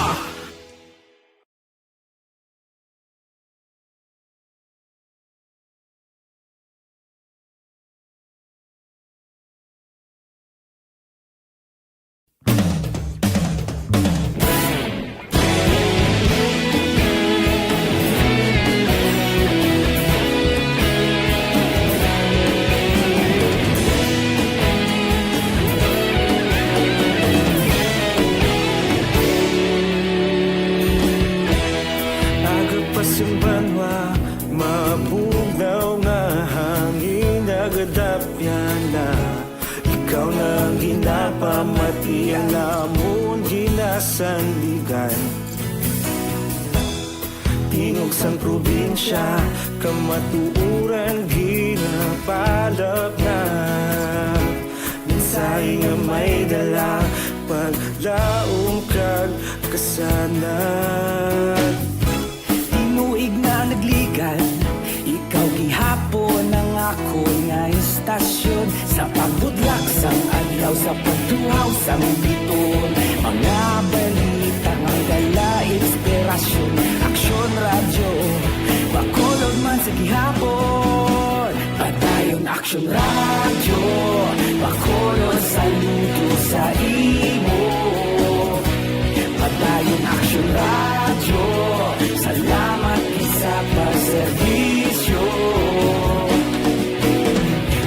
Aga pa sing banwa, mabugnaw nga hangin, Sanligan. Tingog sang probinsya, kamatuoran ginapalapnap. Mensahe nga may dala, paglaom kag kasanag. Tinuig na nagligan, ikaw gihapon ang akon nga istasyon. Sa pagbudlak sang adlaw, sa pagtuhaw sang biton, mga balita nga dala inspirasyon. Aksyon Radyo, Bacolod man sa gihapon. Padayon Aksyon Radyo, Bacolod, saludo sa imo. Padayon Aksyon Radyo, salamat gid sa pagserbisyo.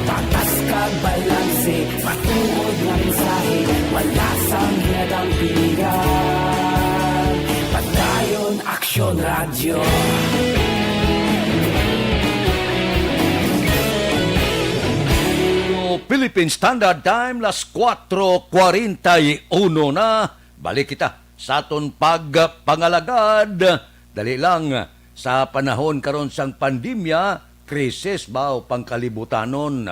Patas kag balanse, matuod nga mensahe, wala sang ginadampingan. Padayon Aksyon Radyo. Philippine Standard Time, las kuwatro kwarenta y uno na. Balik kita sa aton pagpangalagad. Dali lang, sa panahon karon sang pandemya, krisis ba o pangkalibutanon,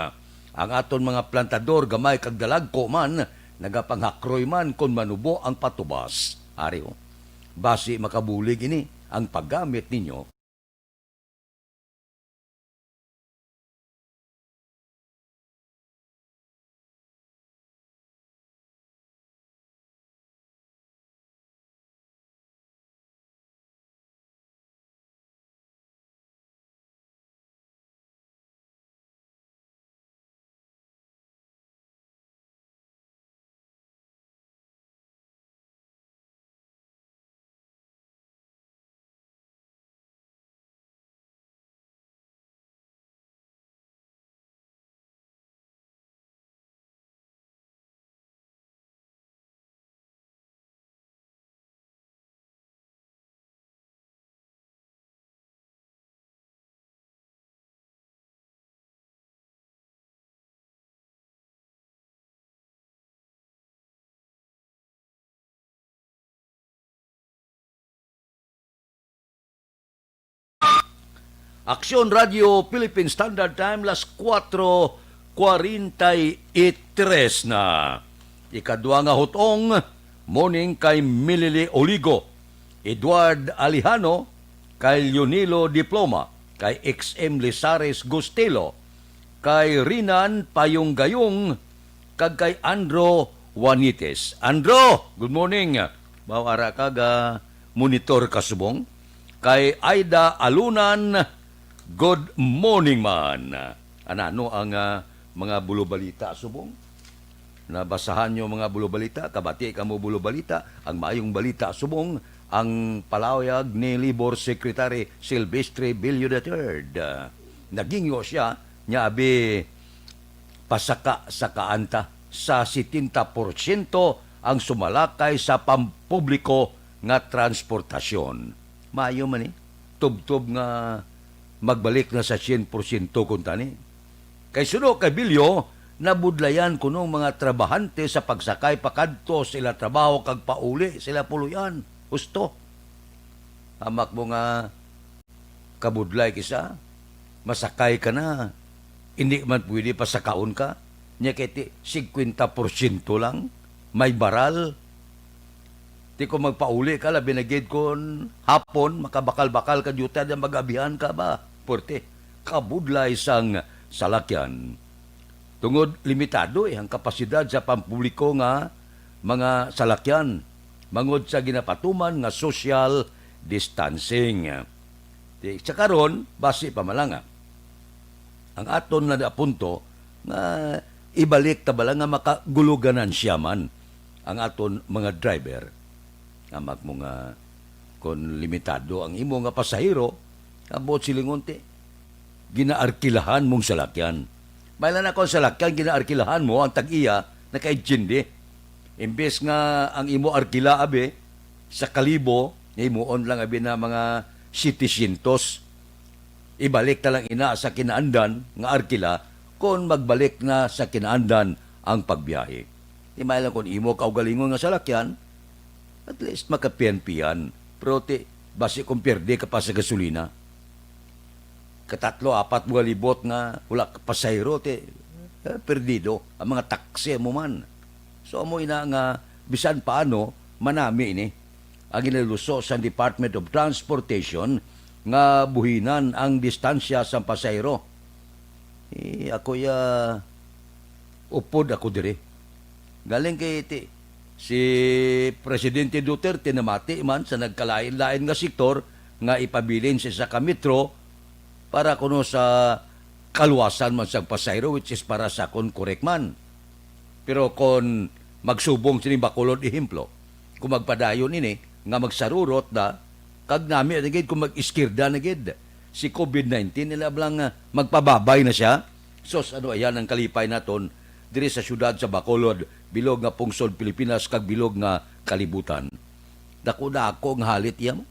ang aton mga plantador, gamay kag dalagko man, nagapanghakroy man kon manubo ang patubas. Ari, oh, basi makabulig ini ang paggamit ninyo. Aksyon Radyo Philippine Standard Time, las kuwatro kwarenta y tres na. Ikadwa nga hutong, morning kay Milili Oligo, Edward Alejano, kay Leonilo Diploma, kay X M Lizares Gustilo, kay Rinan Payong Gayong, kag kay Andro Juanites. Andro, good morning. Mao ara ka ga monitor ka subong. Kay Aida Alunan, good morning man. Anano ang, ah, mga bulobalita subong? Nabasahan nyo mga bulobalita, kabati kamo bulobalita, ang maayong balita subong, ang palawayag ni Labor Secretary Silvestre Bilyo the third. Ah, nagingyo siya, nya abi, pasaka-sakaan ta sa setenta porsyento ang sumalakay sa pampubliko nga transportasyon. Maayo man ni, tubtob nga magbalik na sa syen porsyento kuntani. Kay suno kay Bilyo, nabudlayan kuno ang mga trabahante sa pagsakay pakadto sa ila trabaho kag pauli sa ila puloy-an. Husto. Hamak mo nga kabudlay kisa, masakay ka na, hindi man pwede pasakaon ka. Nya kay ti singkwenta porsyento lang, may baral. Ti kung magpauli ka, labi na gid kon hapon, makabakal-bakal ka, diutay na mag-abihan ka ba? Puwerte, kabudlay sang salakyan. Tungod limitado, eh, ang kapasidad sa pampubliko nga mga salakyan, bangod sa ginapatuman nga social distancing. Ti, sa karon, basi pa man lang, ah, ang aton na punto nga ibalik ta bala nga makaguluganansya man ang aton mga driver. Hamak mo nga kon limitado ang imo nga pasahero, ang buot silingon ti, ginaarkilahan mong salakyan. May lang ako ang salakyan, ginaarkilahan mo, ang tag-iya, nakaintindi. Imbes nga ang imo arkila, abi, sa kalibo, himuon lang, abi, na mga setecientos. Ibalik ta lang ina sa kinaandan nga arkila kon magbalik na sa kinaandan ang pagbiyahe. Di may lang kung imo kaugalingon nga salakyan, At least makapiyan-piyan. Pero ti, basi kung pierde ka pa sa gasolina, katatlo, apat mo libot nga wala ka pasahero, ti, eh, perdido ang mga taxi mo man. So, amo ina nga bisan paano manami ini ang ginaluso sang Department of Transportation nga buhinan ang distansya sang pasahero. Eh, ako ya, upod ako diri. Galing kay ti, si Presidente Duterte namati man sa nagkalain-lain nga sektor nga ipabilin sa isa ka metro para kuno sa kaluwasan man sang pasahero, which is para sa akon correct man. Pero kon magsubong sini Bacolod, ehemplo, kung magpadayon ini nga magsarurot na, kag nami na gid kung mag-iskirda na gid si covid nineteen, nila bala nga magpababay na siya. Sus, ano ayan ang kalipay naton diri sa siyudad sa Bacolod, bilog nga pungsod Pilipinas kag bilog nga kalibutan. Dako-dako nga halit iya mo.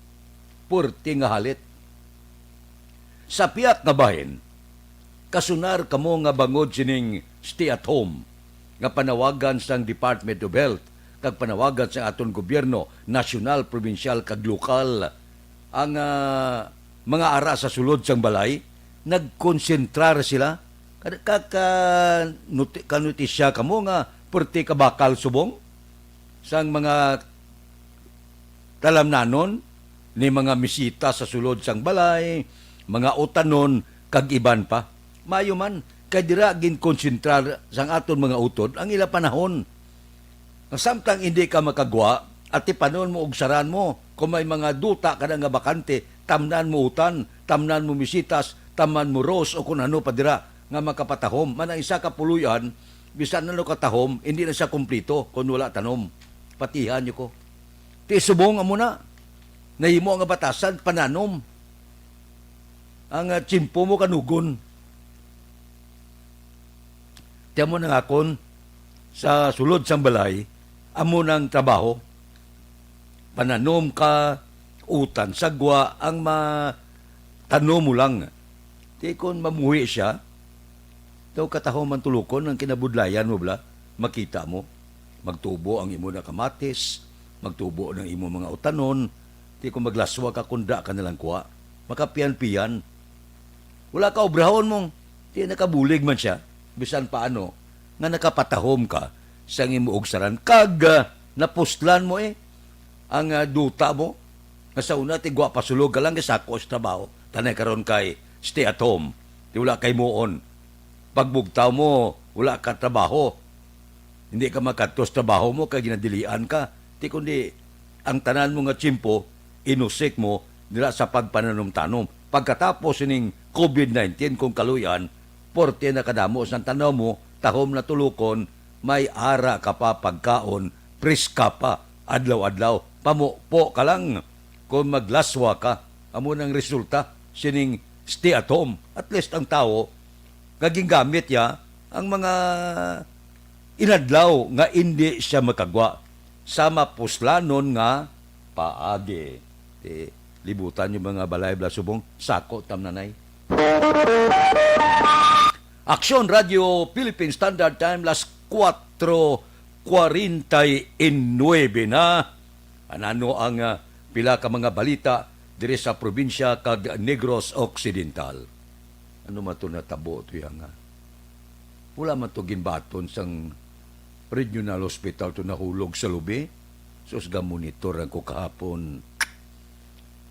Puwerte nga halit. Sa piyak nga bahin, kasunar kamo nga bangod sining stay at home nga panawagan sang Department of Health kag panawagan sang aton gobyerno, nasyonal, probinsyal, kag lokal, ang, ah, mga ara sa sulod sang balay, nagkonsentrar sila. Ka-, ka-, ka-, nuti-, kanutisya kamo nga puwerte ka bakal subong sang mga talamnanon, ni mga misita sa sulod sang balay, mga utanon, kag iban pa. Maayo man, kay dira ginkonsentrar sang aton mga utod ang ila panahon. Nga samtang indi ka makagwa, atipanon mo ug saran mo. Kung may mga duta ka na nga bakante, tamnan mo utan, tamnan mo misitas, tamnan mo rose o kun ano pa dira nga makapatahom. Man ang isa ka puloy-an, bisan ano katahom, indi na siya kumplito kon wala tanom. Patihan niyo ko. Ti subong amo na. Nahimo nga batasan, pananom. Ang, ah, tiyempo mo kanugon. Ti amo nang akon sa sulod sang balay, amo nang trabaho. Pananom ka, utan, sagwa, ang matanom mo lang. Ti kon mamuhi siya, daw katahom ang tulokon ang kinabudlayan mo bala, makita mo. Magtubo ang imo na kamatis, magtubo ang imo mga utanon, ti kon maglaswa ka, kunda ka na lang kuha. Makapiyan-piyan. Wala ka obrahon mo. Ti nakabulig man siya, bisan paano, nga nakapatahom ka sang imo ugsaran. Kag, ah, napuslan mo eh, ang, ah, duta mo, nga sa una, ti gwa pasulog ka lang, gisako sa trabaho. Tanay karon kay stay at home. Ti wala kay muon. Pagbugtaw mo, wala ka trabaho. Hindi ka makadto sa trabaho mo kay ginadilian ka. Ti kundi ang tanan mo nga tiyempo, inusik mo dira sa pagpananumtanom. Pagkatapos sining covid nineteen, kung kaluy-an, porte na kadamo sang tanom mo, tahom na tulokon, may ara ka pa pagkaon, preska pa, adlaw-adlaw, pamupo ka lang. Kung maglaswa ka, amo nang resulta sining stay at home. At least ang tawo nga gingamit niya ang mga inadlaw nga indi siya makagwa sa mapuslanon nga paagi. Ti, libutan yung mga balay bala subong, sako tam nanay. Aksyon Radio Philippine Standard Time, las kuwatro kwarenta y nuebe na. Anano ang, ah, pila ka mga balita diri sa probinsya kag Negros Occidental? Ano man to natabo to yang, ah? Wala man to ginbaton sang regional hospital to nahulog sa lubi. Sus, gamonitor ang ko kahapon.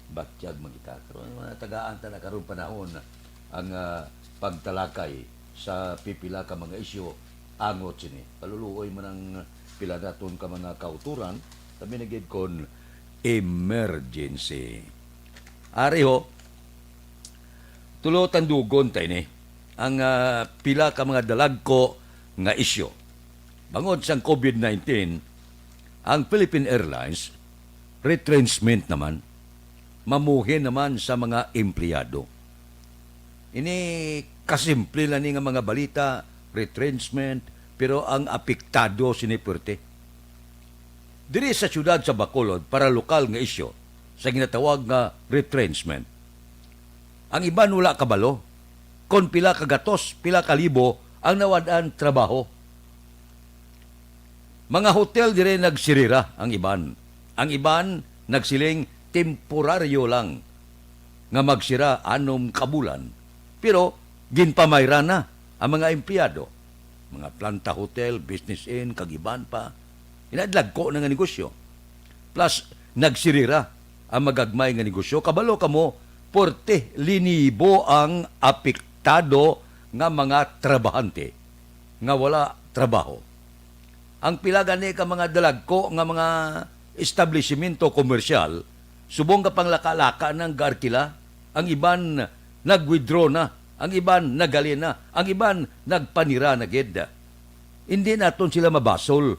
Batyag man kita. Pero mga tagaan ta na karong panahon ang, ah, pagtalakay sa pipila ka mga isyu angot sini. Kaluluoy man ang pila naton ka mga kauturan, kami na gid kon emergency. Ari ho, tulo tandugon ta ini ang, ah, pila ka mga dalagko nga isyu. Bangod sang covid nineteen, ang Philippine Airlines retrenchment naman, mamuhin naman sa mga empleyado. Ini kasimple lang ni nga mga balita, retrenchment, pero ang apektado sini puwerte. Diri sa siyudad sa Bacolod, para lokal nga isyu sa ginatawag nga retrenchment. Ang iban wala kabalo kon pila ka gatos, pila ka libo ang nawad-an trabaho. Mga hotel dire nagsirira ang iban. Ang iban nagsiling temporaryo lang nga magsira anom ka bulan, pero ginpamayra na ang mga empleyado, mga planta, hotel, business inn, kag iban pa. Inadlagko na nga negosyo. Plus, nagsirira ang magagmay nga negosyo. Kabalo kamo, porte linibo ang apektado nga mga trabahante nga wala trabaho. Ang pila gani ka mga dalagko nga mga establishmento komersyal, subong ka panglaka-laka nang gaarkila, ang iban nag-withdraw na, ang iban nagali na, ang iban nagpanira na gid. Hindi naton sila mabasol.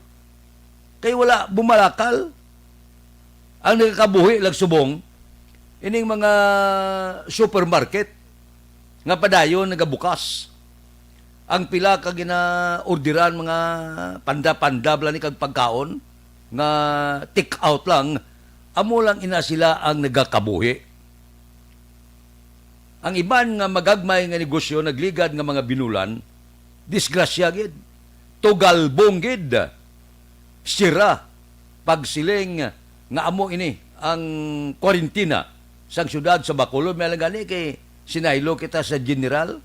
Kay wala bumalakal. Ang nagakabuhi lang subong, ining mga supermarket nga padayon nagabukas. Ang pila ka ginaorderan, mga panda-panda bala ni kag pagkaon nga take out lang, amo lang ina sila ang nagakabuhi. Ang iban nga magagmay nga negosyo nagligad nga mga binulan, disgrasya gid, tugalbong gid, sira, pagsiling nga amo ini ang kwarentina sang siyudad sa Bacolod. May lang gani kay sinaylo kita sa general,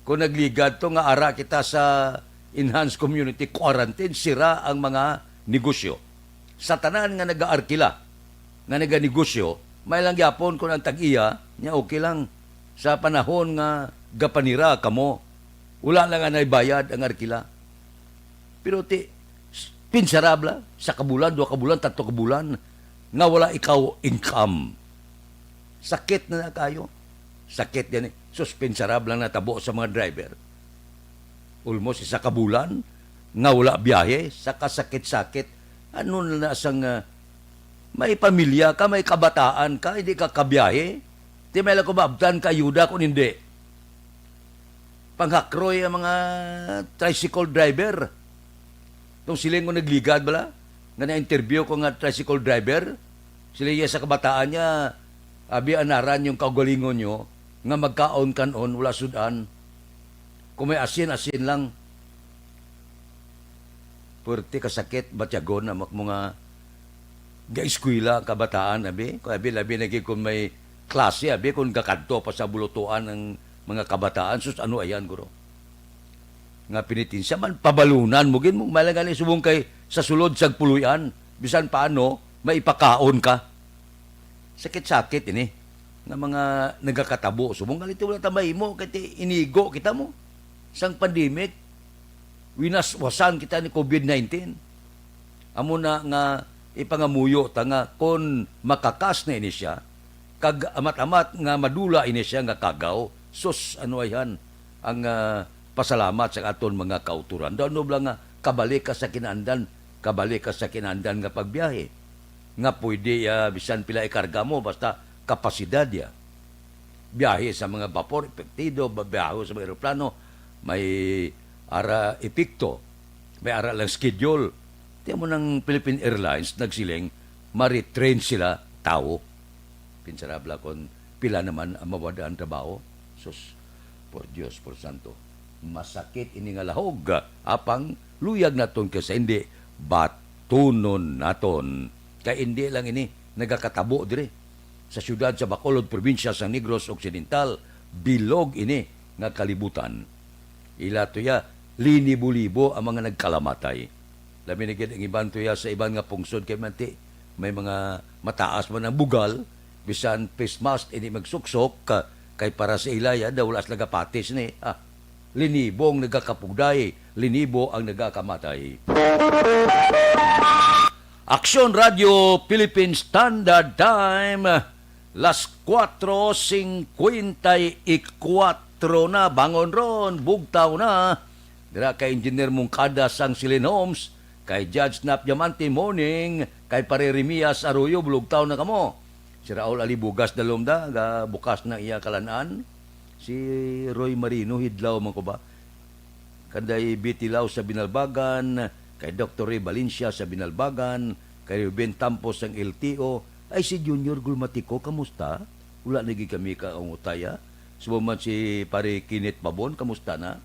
kung nagligad to nga ara kita sa enhanced community quarantine, sira ang mga negosyo. Sa tanan nga nagaarkila, nga naganegosyo, may lang gyapon kung ang tag-iya niya, okay lang. Sa panahon nga gapanira kamo, wala lang anay bayad ang arkila. Pero ti, s-, pinsarabla, sa kabulan, duha ka bulan, tatlo ka bulan, nga wala ikaw income. Sakit na na kayo. Sakit yan eh. Suspensarab lang natabo sa mga driver. Almost isa ka bulan nga wala biyahe, sa kasakit-sakit. Ano na na sang, ah, may pamilya ka, may kabataan ka, hindi ka kabiyahe? Di may lang kumabtan ka ayuda kung hindi. Panghakroy ang mga tricycle driver. Itong siling ko nagligad bala, nga na-interview ko nga tricycle driver, sila iya sa kabataan niya, abi, anaran yung kaugalingon nyo, nga magkaon kanon, wala sudan. Kung may asin, asin lang. Pwerte kasakit, batyagon na mak-, mga ga-eskwela ang kabataan, abi. Kung abi, labi na gid kung may klase, abi, kung gakadto pa sa bulutuan ang mga kabataan, sus, ano ayan, guro? Nga penitensya man, pabalunan mo gid mo, may lang gani subong kay sa sulod sa puloy-an, bisan paano, maipakaon ka. Sakit-sakit ini nga mga nagakatabo. Subong gali ti wala ta mahimo kay ti inigo kita mo sang pandemic. Winaswasan kita ni covid nineteen. Amo na nga ipangamuyo ta nga kon makakas na ini siya, kag amat-amat nga madula ini siya nga kagaw, sus, ano ayhan ang, ah, pasalamat sa aton mga kautoran. Daw ano lang nga kabalik ka sa kinaandan, kabalik ka sa kinaandan nga pagbiyahe. Nga pwede, ah, bisan pila ikarga mo, basta kapasidad ya. Biyahe sa mga bapor, epektido, ba-, biyahe sa mga eroplano, may ara epekto, may ara lang schedule. Tiyan mo ng Philippine Airlines nagsiling, ma-retrain sila, tao. Pinsarabla kon pila naman ang mawad-an trabaho. Sus, por Dios, por santo. Masakit ini nga lahog, apang luyag naton kay sa hindi, batunon naton. Kay hindi lang ini nagakatabo diri sa siyudad sa Bacolod, probinsya sa Negros Occidental, bilog ini nga kalibutan. Ila tuya, linibo-libo ang mga nagkalamatay. Labi na gid ang iban tuya sa iban nga pungsod kay manti may mga mataas man ang bugal, bisan face mask ini magsuksok, ka-, kay para sa ila ya, daw wala sila gapatis ni. Ah, linibong nagakapugday, linibo ang nagakamatay. Aksyon Radio Philippine Standard Time, las cuatro cincuenta y cuatro na. Bangon ron, bugtaw na. Dira kay Engineer Mungkada sang Silin Homes, kay Judge Nap Diamante, morning, kay Pare Remias Arroyo, bulugtaw na kamo. Si Raul Alibugas Dalom da, ga-, bukas na iya kalan-an. Si Roy Marino, hidlaw man ko ba? Kanday Bitilaw sa Binalbagan, kay Doktor Ray Valencia sa Binalbagan, kay Ruben Tampos sang L T O. Ay, si Junior Gulmatico, kamusta? Wala na gid kami kaungutay, ah. Subong man si Pare Kenneth Pabon, kamusta na?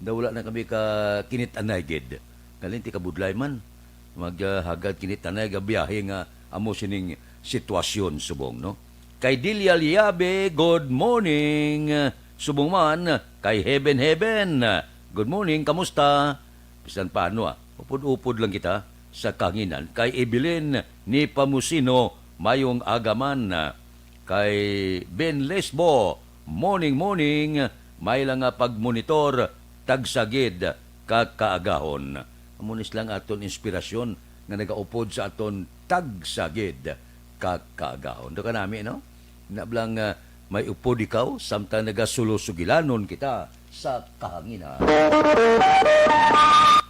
Daw wala na kami ka Kenneth Anay gid. Galing ti kabudlay man. Maghagad kini tanay nga biyahe nga amo sining sitwasyon subong, no? Kay Delia Liabe, good morning. Subong man kay Heaven Heaven, good morning, kamusta? Bisan paano, ah, upod-upod lang kita sa kahanginan. Kay Evelyn ni Pamusino, mayong aga man. Kay Ben Lesbo, morning, morning. May lang nga pagmonitor, tagsa gid ka kaagahon. Amo ni sila ang aton inspirasyon nga nagaupod sa aton tagsa gid ka kaagahon. Do kanami, no? Na bala nga may upod ikaw, samtang nagasulosugilanon kita sa kahanginan.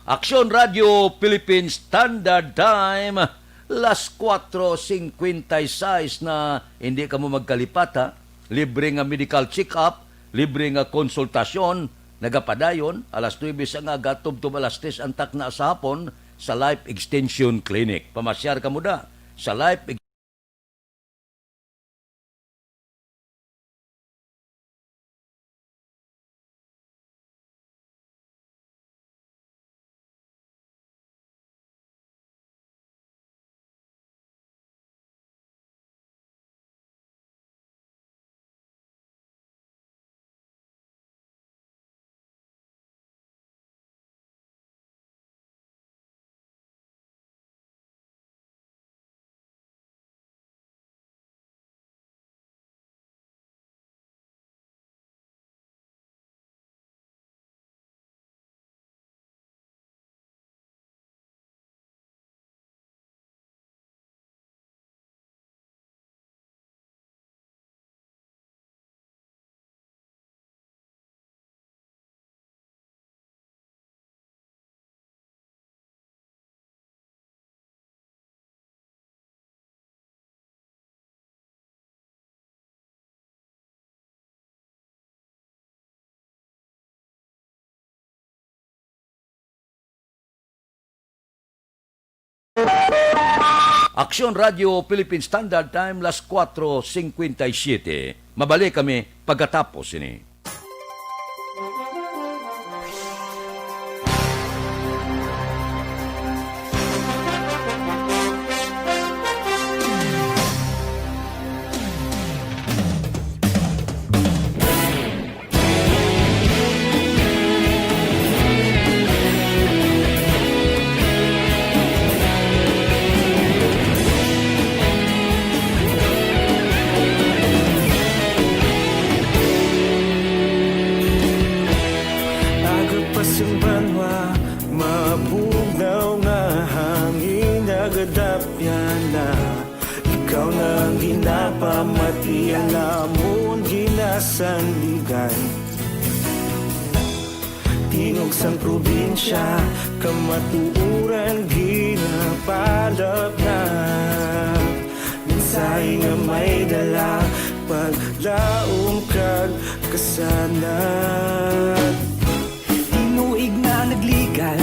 Aksyon Radio Philippine Standard Time, las kuwatro singkwenta y seis na. Hindi kamo magkalipat, ha? Libre nga medical check-up, libre nga konsultasyon, nagapadayon, alas nuebe sa aga, tubtob alas tres ang takna sa hapon, sa Life Extension Clinic. Pamasyar kamo da sa Life Ex- Aksyon Radio Philippine Standard Time, las kuwatro singkwenta y siyete. Mabalik kami pagkatapos sini. Aga pa sing banwa, mabugnaw nga hangin nagadapyan na. Ikaw na ang ginapamati, ang amon ginasandigan. Tingog sang probinsya, kamatuoran ginapalapnap. Mensahe nga may dala, paglaom kag kasanag. Tinuig na nagligan,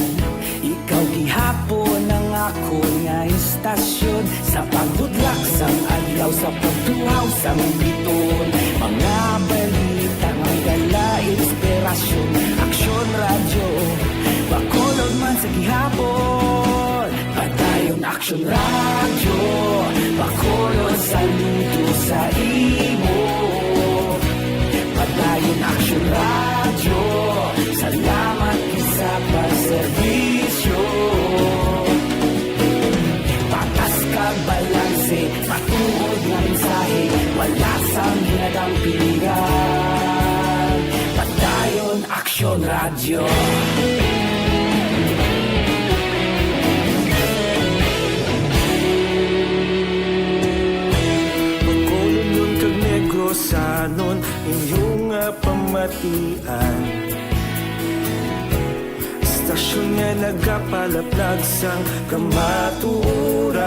ikaw gihapon ang akon nga istasyon. Sa pagbudlak sang adlaw, sa pagtuhaw sang biton, mga balita may dala inspirasyon. Aksyon Radyo, Bacolod man sa gihapon. Padayon Aksyon Radyo, Bacolod, saludo sa imo. Padayon Aksyon Radyo, salamat gid sa pagserbisyo. Patas kag balanse, matuod nga mensahe, wala sang ginadampigan. Padayon Aksyon Radyo. Bacolodnon kag Negrosanon, inyo nga pamatian. Istasyon nga nagapalaplag sang kamatuoran.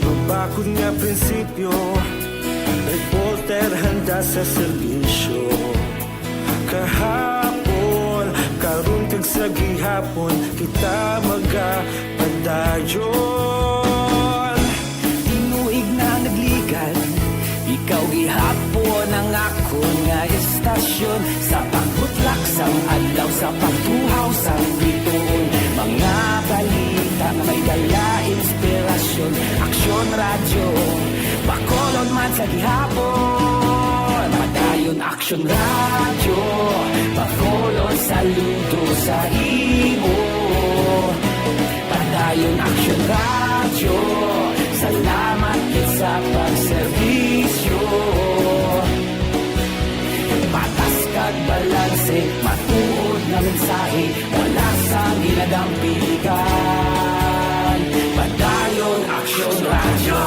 Mabakod nga prinsipyo, reporter handa sa serbisyo. Kahapon, karon kag sa gihapon, kita magapadayon. Tinuig na nagligan, ikaw gihapon ang akon nga istasyon. Sa pagbutlak sang adlaw, sa pagtuhaw sang bituon, Radyo, Bacolod man sa gihapon. Padayon Aksyon Radyo, Bacolod saludo sa imo. Padayon Aksyon Radyo, salamat gid sa pagserbisyo. Patas kag balanse, matuod nga mensahe, wala sang ginadampigan. Padayon Aksyon Radyo.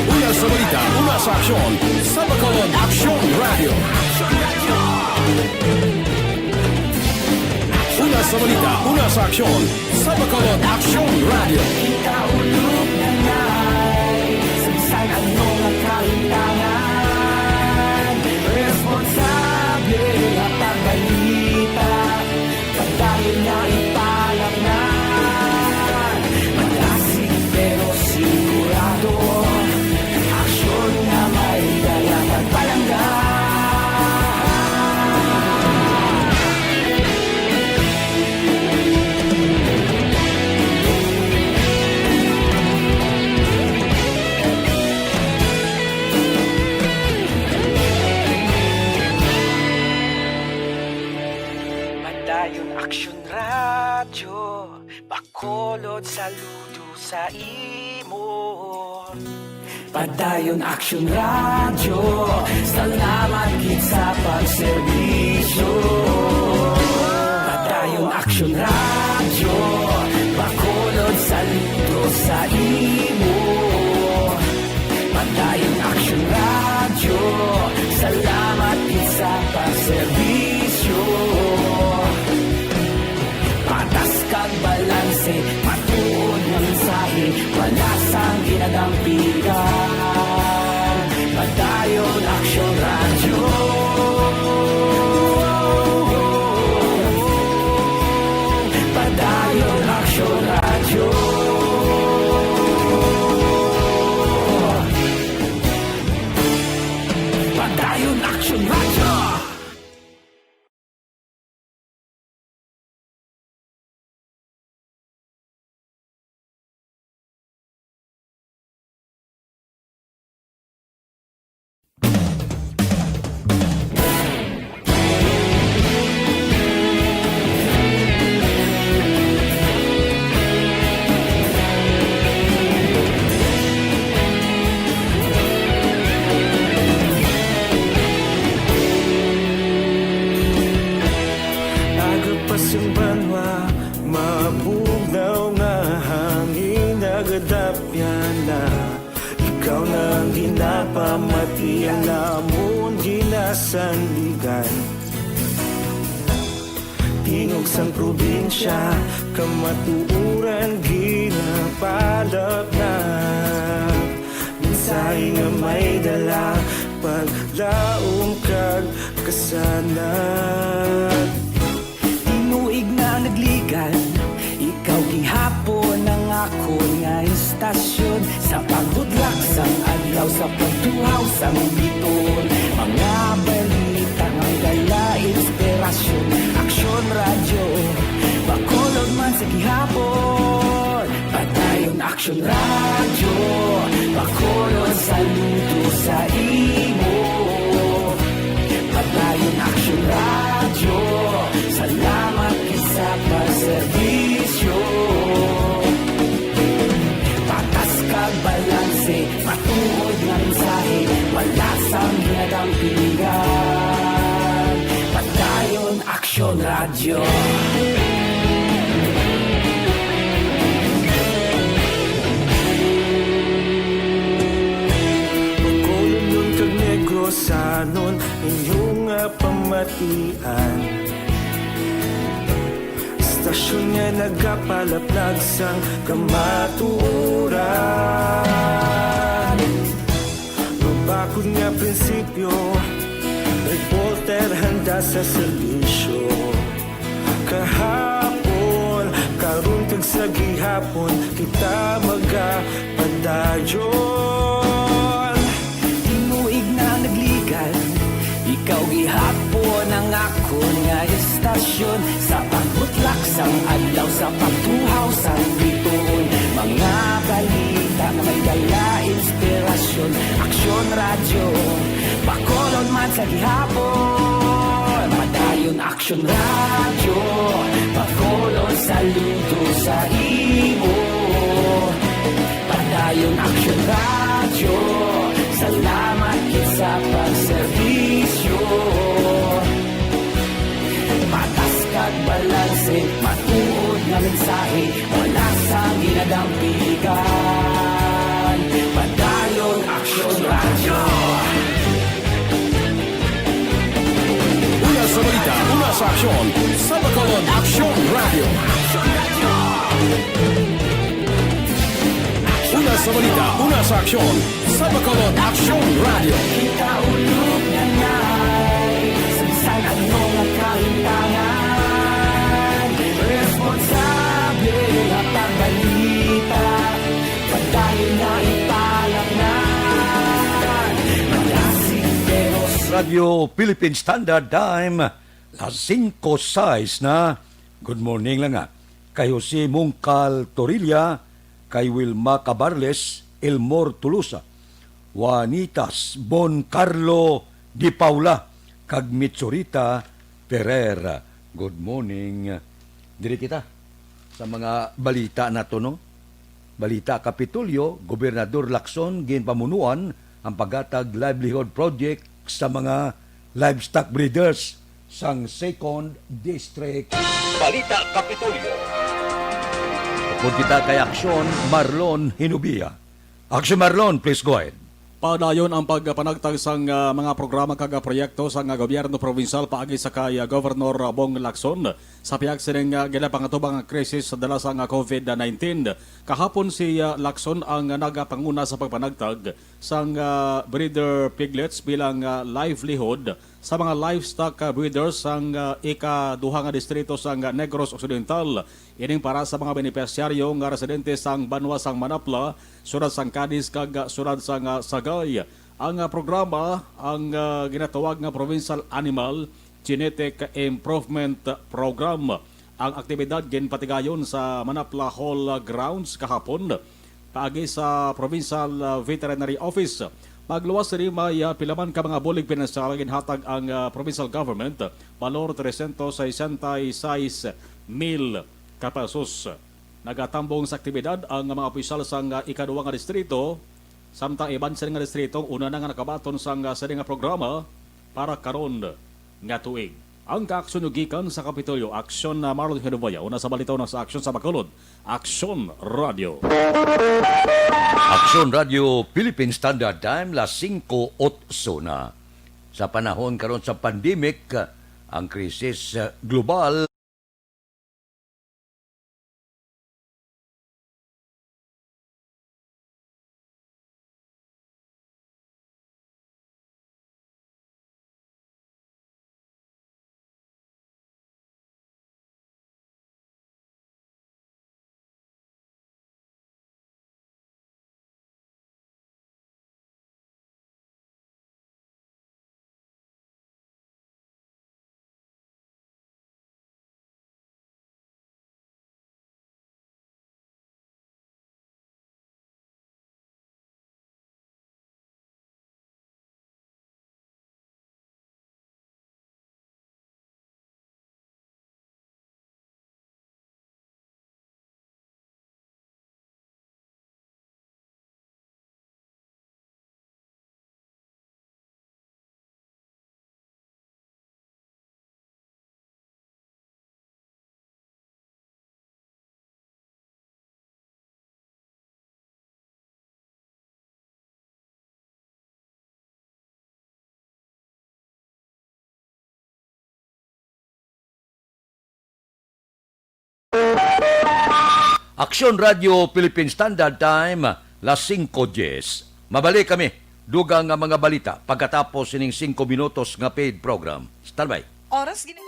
Una sa balita, una sa aksyon, sa Bacolod Aksyon Radyo. Una sa balita, una sa aksyon, sa Bacolod Aksyon Radyo. Kita ulog na ngay, sa bisan ano nga kalimtangan, responsable nga pagbalita, padayon nga ipalangnan. Malasig pero sigurado, aksyon nga may dala kag palangga. Padayon Aksyon Radyo, Bacolod saludo sa imo. Padayon Aksyon Radyo, salamat gid sa pagserbisyo. Padayon Aksyon Radyo, Bacolod saludo sa imo. Padayon Aksyon Radyo, salamat gid sa pagserbisyo. Patas kag balanse, matuod nga mensahe, wala sang ginadampigan. Padayon Aksyon Radyo. Padayon Aksyon Radyo. Padayon Aksyon Radyo. Aga pa sing banwa, mabugnaw nga hangin nagadapyan na. Ikaw na ang ginapamati, ang amon ginasandigan. Tingog sang probinsya, kamatuoran ginapalapnap. Mensahe nga may dala, paglaom kag kasanag. Tinuig na nagligan, ikaw gihapon ang akon nga istasyon. Sa paghudlak sang adlaw, sa pagtuhaw sang biton, mga balita nga dala inspirasyon. Aksyon Radyo, Bacolod man sa gihapon. Padayon Aksyon Radyo, Bacolod saludo sa imo. Padayon Aksyon Radyo, salamat gid sa pagserbisyo. Patas kag balanse, matuod nga mensahe, wala sang ginadampigan. Padayon Aksyon Radyo. Bacolodnon kag Negrosanon, inyo nga pamatian. Istasyon nga nagapalaplag sang kamatuoran. Mabakod nga prinsipyo, reporter handa sa serbisyo. Kahapon, karon kag sa gihapon, kita magapadayon. Tinuig na nagligan, ikaw gihapon ang akon nga istasyon. Sa pagbutlak Sang adlaw sa pagtuhaw sang bituon, mga balita nga may dala inspirasyon. Aksyon Radyo, Bacolod man sa gihapon. Padayon Aksyon Radyo, Bacolod saludo sa imo. Padayon Aksyon Radyo, salamat gid sa pagserbisyo. Patas kag balanse, matuod nga mensahe, wala sang ginadampigan. Padayon Aksyon Radyo. Una sa balita, una sa aksyon, sa Bacolod Aksyon Radyo. Una sa balita, una sa aksyon, sa Bacolod Aksyon Radyo. Kita ulog na ngay, sa bisan ano nga kahintangan, responsable nga pagbalita, padayon nga ipalaknan. Malasig pero Radyo Philippine Standard Time, las singko sais na. Good morning lang, ah, kay Jose Mungkal Torilla, kay Wilma Cabarles, Elmor Tolosa, Juanitas Bon Carlo Di Paula, kag Mitsurita Ferrer. Good morning. Diri kita sa mga balita nato, no? Balita Kapitolyo, Gobernador Lacson ginpamunuan ang paghatag livelihood project sa mga livestock breeders sang Second District. Balita Kapitolyo. Upod kita kay Aksyon, Marlon Hinubia. Aksyon, Marlon, please go ahead. Padayon ang pagpanagtag sang, ah, mga programa kag, ah, proyekto sang, ah, gobyerno probinsyal paagi sa kay, ah, Governor, ah, Bong Lacson. Sa pihak sining, ah, ginapangatubang nga krisis sa dala sang, ah, covid nineteen, kahapon si, ah, Lacson ang, ah, nagapanguna sa pagpanagtag sang, ah, breeder piglets bilang, ah, livelihood sa mga livestock, ah, breeders sang, ah, ikaduha nga distrito sang, ah, Negros Occidental. Ining para sa mga benepisyaryo nga residente sang banwa sang Manapla, siyudad sang Cadiz, kag, ah, siyudad sang, ah, Sagay. Ang, ah, programa ang, ah, ginatawag nga Provincial Animal Genetic Improvement Program. Ang aktibidad ginpatigayon sa Manapla Hall, ah, grounds kahapon paagi sa Provincial, ah, Veterinary Office. Pagluwas sini may, ah, pila man ka mga bulig pinansyal ginhatag ang, ah, provincial government, balor trescientos sesenta y seis mil ka pesos. Nagatambong sa aktibidad ang mga opisyal sang, ah, ikaduha nga distrito, samtang iban sini nga distrito una na nga nakabaton sang, ah, sini nga programa para karon nga tuig. Ang kaaksyon gikan sa Kapitolyo, Aksyon na Marlon Hinubaya, una sa balita, una sa aksyon sa Bacolod, Aksyon Radio. Aksyon Radio, Philippine Standard Time, las singko otso na. Sa panahon karon sa pandemic, ang krisis, uh, global, Aksyon Radio Philippine Standard Time, las singko diyes. Mabalik kami, dugang nga mga balita pagkatapos sining singko minutos nga paid program. Standby. Oras gini.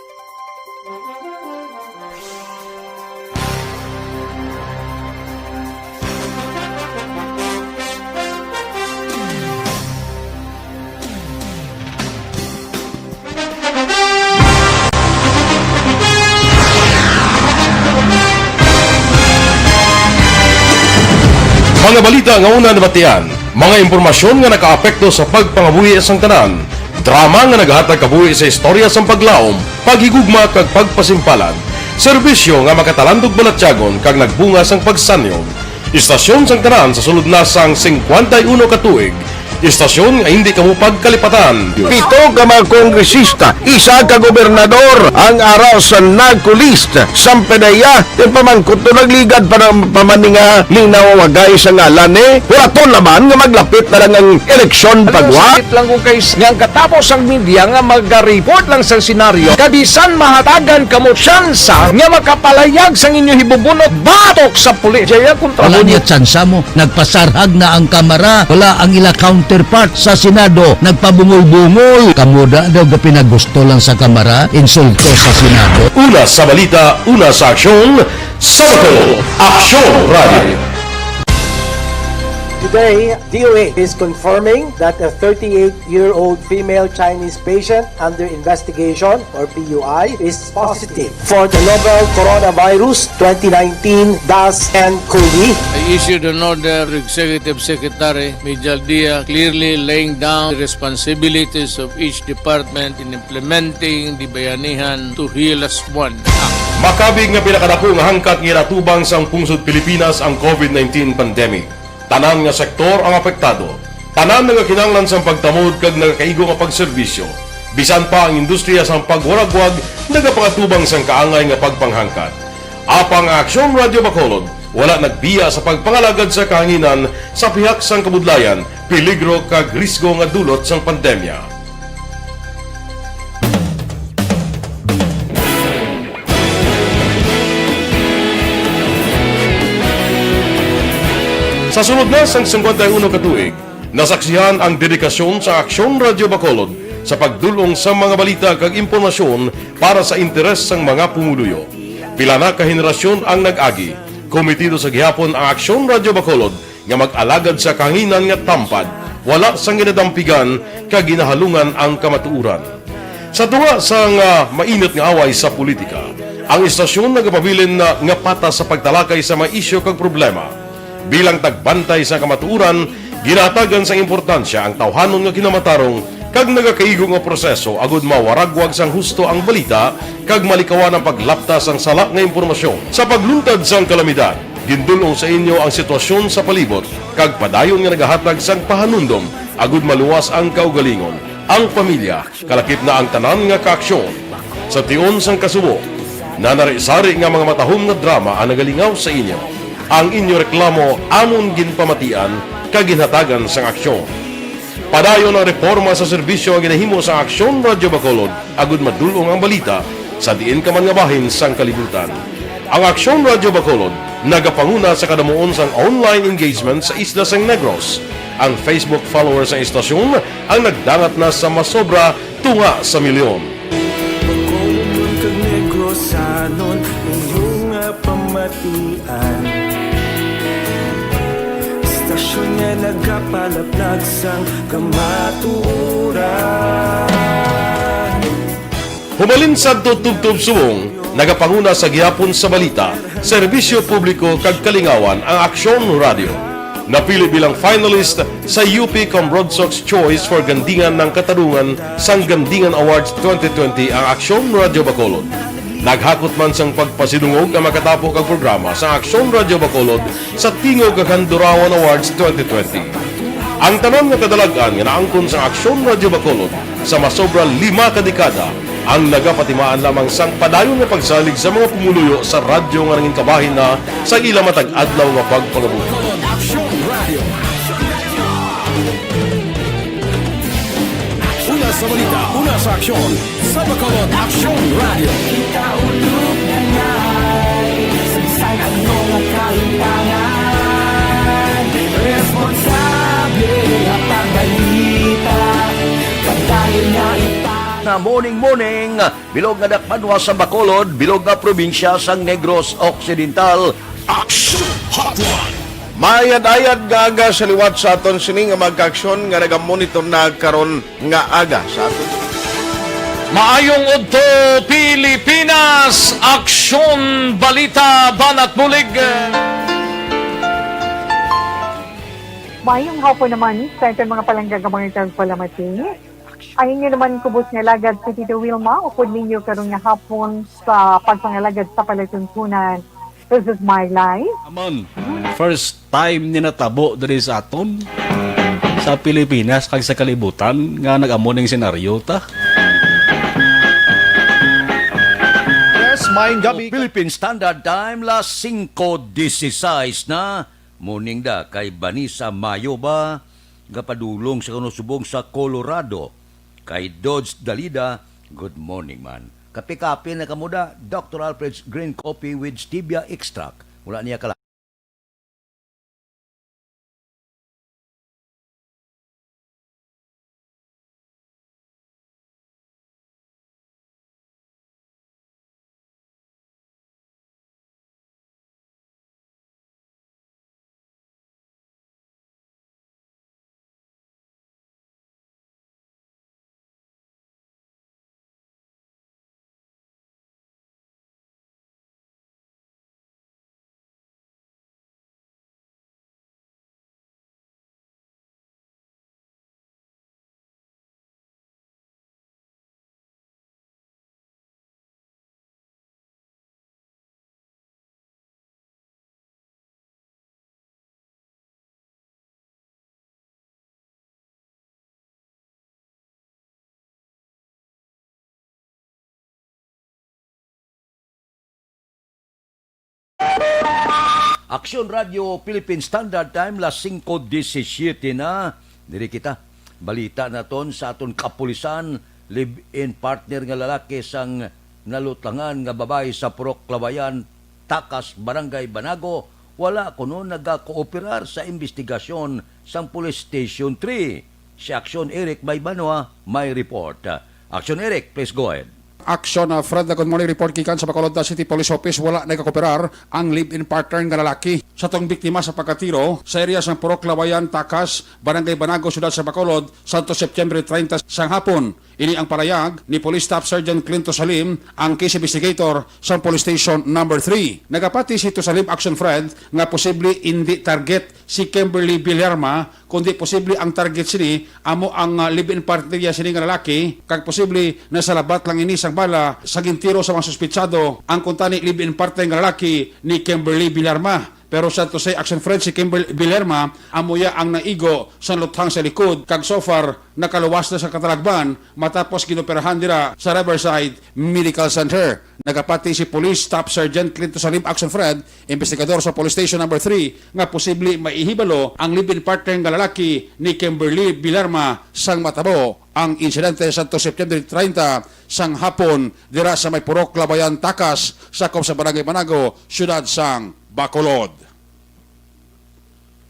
Mga balita nga una nabatian, mga impormasyon nga nakaapekto sa pagpangabuhi sang tanan, drama nga nagahatag kabuhi sa istorya sang paglaom, paghigugma kag pagpasimpalan, serbisyo nga makatalandog balatyagon kag nagbunga sang pagsanyog. Istasyon sang tanan sa sulod na sang singkwenta y uno ka tuig, istasyon nga hindi kamo pagkalipatan. Pito ka mga kongresista, isa ka gobernador ang ara sa NAGCO list. Sampanaya, ti pamangkot to nagligad pa ng pamaninga ni nawagay sa ngalan ni. Wala to naman nga maglapit na lang ang eleksyon pagwa. Sakit lang kung kay nga ang katapos ang media nga magareport lang sa senaryo, kabisan mahatagan kamo tsansa nga makapalayag sang inyo hibubunot batok sa pulis. Jaya kontra Wala mo niya tsansa mo. Nagpasarhag na ang Kamara. Wala ang ila counterpart sa Senado. Nagpabungol-bungol. Kamo da daw gapinagusto lang sa Kamara, insulto sa Senado. Una sa balita, una sa aksyon, sa Bacolod, Aksyon Radio. Today, D O A is confirming that a thirty-eight-year-old female Chinese patient under investigation, or P U I, is positive for the novel coronavirus twenty nineteen dash N cov. I issued an order to Executive Secretary Mijal Dia, clearly laying down the responsibilities of each department in implementing the Bayanihan to Heal As One Act. Makabig nga pinakadako nga hangkat nga ginatubang sang pungsod Pilipinas ang covid nineteen pandemic. Tanan nga sektor ang apektado. Tanan nagakinahanglan sang pagtamod kag nagakaigo nga pagserbisyo. Bisan pa ang industriya sang pagwaragwag nagapangatubang sang kaangay nga pagpanghangkat. Apang ang Aksyon Radio Bacolod wala nagbiya sa pagpangalagad sa kahanginan sa pihak sang kabudlayan, peligro kag risgo nga dulot sang pandemya. Sa sulod na sang singkwenta y uno ka tuig, nasaksihan ang dedikasyon sa Aksyon Radio Bacolod sa pagdul-ong sa mga balita kag impormasyon para sa interes sang mga pumuluyo. Pila na ka henerasyon ang nag-agi, komitido sa gihapon ang Aksyon Radio Bacolod nga mag-alagad sa kahanginan nga tampad, wala sang ginadampigan kag ginahalungan ang kamatuoran. Sa tunga sang, ah, mainit nga away sa politika, ang istasyon nagapabilin na nga patas sa pagtalakay sa mga isyu kag problema. Bilang tagbantay sa kamatuoran, ginahatagan sang importansya ang tawhanon nga kinamatarong kag nagakaigo nga proseso agud mawaragwag sang husto ang balita kag malikawan ang paglapta sang sala nga impormasyon. Sa pagluntad sang kalamidad, gindul-ong sa inyo ang sitwasyon sa palibot kag padayon nga nagahatag sang pahanumdom agud maluwas ang kaugalingon, ang pamilya, kalakip na ang tanan nga kaaksyon. Sa tion sang kasubo, nanari-sari nga mga matahom nga drama ang nagalingaw sa inyo. Ang inyo reklamo amon ginpamatian kag ginhatagan sang aksyon. Padayon ang reporma sa serbisyo nga ginahimo sa Aksyon Radio Bacolod agud madul-ong ang balita sa diin ka man nga bahin sang kalibutan. Ang Aksyon Radio Bacolod nagapanguna sa kadamuon sang online engagement sa isla sang Negros. Ang Facebook followers sang istasyon ang nagdangat na sa masobra tunga sa milyon. Bacolodnon kag Negrosanon, inyo nga pamatian. Istasyon nga nagapalaplag sang kamatuoran. Humalin sadto tubtob subong, nagapanguna sa gihapon sa balita, serbisyo publiko kag kalingawan ang Aksyon Radio. Napili bilang finalist sa U P Cambrodsoc's Choice for Gandingan ng Katarungan sang Gandingan Awards twenty twenty ang Aksyon Radio Bacolod. Naghakot man sang pagpasidungog ang makatapo kag programa sa Aksyon Radio Bacolod sa Tingog kag Handurawan Awards twenty twenty. Ang tanan nga kadalag-an nga naangkon sa Aksyon Radio Bacolod sa masobra lima ka dekada ang nagapatimaan lamang sang padayon nga pagsalig sa mga pumuluyo sa radyo nga nangin kabahin na sa ila matag adlaw nga pagpangabuhi. Aksyon Radio. Una sa balita, una sa aksyon, sa Bacolod Aksyon Radio. Ikaulog na ngay, sa bisan ano nga kahimtangan, responsable nga pagbalita, padayon nga ipang- Na morning, morning, bilog nga dakbanwa sa Bacolod, bilog nga probinsya sang Negros Occidental. Action Hotline. Maayad-ayad nga aga sa liwat sa aton sini nga mga kaaksyon nga nagamonitor na karon nga aga sa aton. Maayong udto, Pilipinas! Aksyon, balita, banat bulig. Mayong hapon naman sa aton mga palangga nga mga tagpalamati. Ang inyo naman kubos nga alagad si Tito Wilma, upod ninyo karon nga hapon sa pagpangalagad sa palatuntunan. This is my life. Amon, first time ni natabo diri sa aton, sa Pilipinas kag sa kalibutan nga nag-amo ning senaryo ta. Yes, maayong gabi. Philippine Standard Time, las singko dieciséis na. Morning da kay Vanessa Mayo ba, gapadulong sa kanusubong sa Colorado. Kay Dodge Dalida, good morning man. Kape-kape na kamo da, Doctor Alfred's Green Coffee with Stevia Extract. Wala niya kala. Aksyon Radyo Philippine Standard Time, las singko diecisiete na. Diri kita. Balita naton sa aton kapulisan, live-in partner nga lalaki sang nalutangan nga babayi sa Purok Lawayan, Takas, Barangay Banago, wala kuno nagakooperar sa investigasyon sang Police Station three. Si Aksyon Eric Baybanwa may report. Aksyon Eric, please go ahead. Aksyon, ah, Fred, good morning. Report gikan sa Bacolod City Police Office, wala nagakooperar ang live-in partner nga lalaki sa tong biktima sa pagkatiro sa area sang Purok Lawayan, Takas, Barangay Banago, Siyudad sa Bacolod, sa September treinta sang hapon. Ini ang palayag ni Police Staff Sergeant Clinto Salim, ang case investigator sa Police Station Number three. Nagapati si Tusalim Action Fred nga posible indi target si Kimberly Villarma, kundi posible ang target sini amo ang, ah, live-in partner niya sini nga lalaki, kag posible nasalabat lang ini sang bala sa gintiro sa mga suspitsado ang kuntani live-in partner nga lalaki ni Kimberly Villarma. Pero sa to say Action Fred, si Kimberly Villarma amo ya ang naigo sa luthang sa likod, kag so far nakaluwas na sa katalagman matapos ginoperahan dira sa Riverside Medical Center. Nagapati si Police Staff Sergeant Clinton Salim Action Fred, investigador sa Police Station Number three, nga posible maihibalo ang live-in partner nga lalaki ni Kimberly Villarma sang matabo ang insidente sa September treinta sang hapon dira sa may Purok Labayan, Takas, sakop sa Barangay Manago, siyudad sang Bacolod.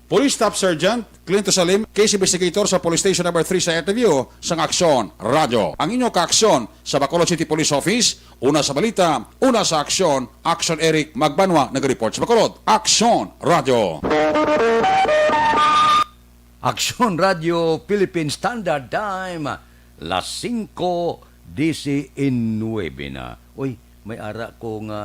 Police Staff Sergeant Clinton Salim, case investigator sa Police Station Number three sa interview sang Aksyon Radyo. Ang inyo kaaksyon sa Bacolod City Police Office, una sa balita, una sa aksyon, Aksyon Eric Magbanwa nag-report sa Bacolod. Aksyon Radyo. Aksyon Radyo Philippine Standard Time, las singko diecinuebe na. Uy, may ara ko nga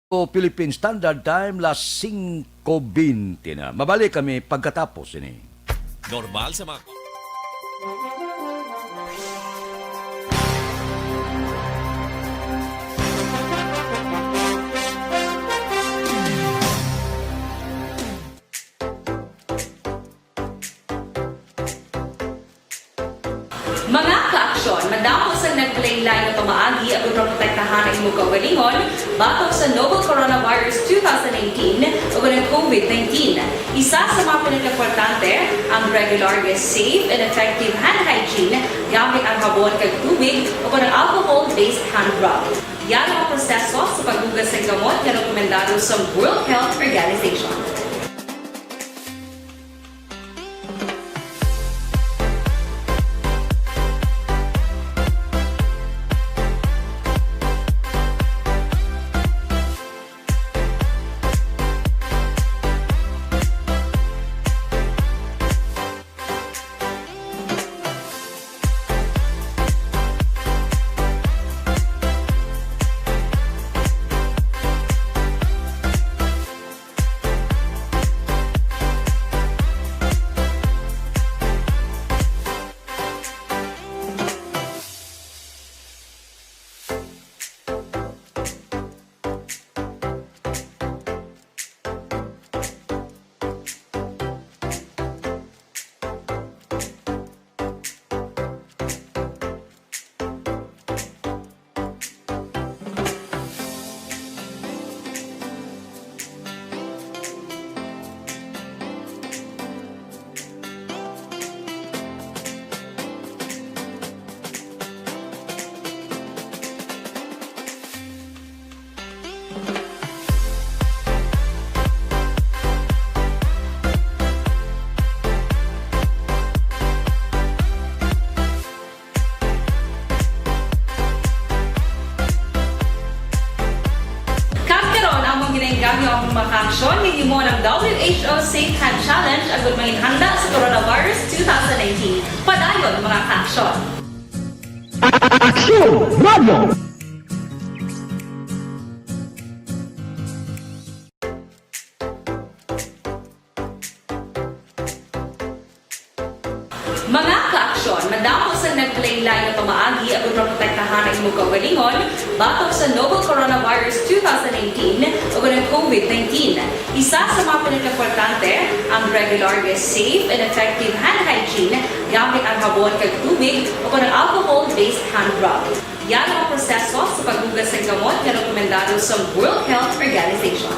Philippine Standard Time, las singko bente na. Mabalik kami pagkatapos ini. Normal sa mga Mga kaaksyon, madamo sang nagpalain-lain nga pamaagi agud maprotektahan ang imo kaugalingon batok sa novel coronavirus two thousand nineteen ug ang covid nineteen. Isa sa mga pinakaimportante ang regular nga safe and effective hand hygiene gamit ang habon kag tubig o ang alcohol-based hand rub. Yara ang proseso sa paghugas sang gamot nga rekomendado sa World Health Organization. Kag karon, amon ginainggangyo ang mga kaaksyon nga gihimo ng W H O Safe Hand Challenge agud manginhanda sa coronavirus two thousand nineteen. Padayon, mga kaaksyon. Aksyon Radio! Mga kaaksyon, madamo sang nagpalain-lain nga pamaagi agud maprotektahan ang imo kaugalingon batok sa novel coronavirus two thousand nineteen ug ang covid nineteen. Isa sa mga pinakaimportante ang regular nga safe and effective hand hygiene gamit ang habon kag tubig o ang alcohol-based hand rub. Yara ang proseso sa paghugas sang gamot nga rekomendado sa World Health Organization.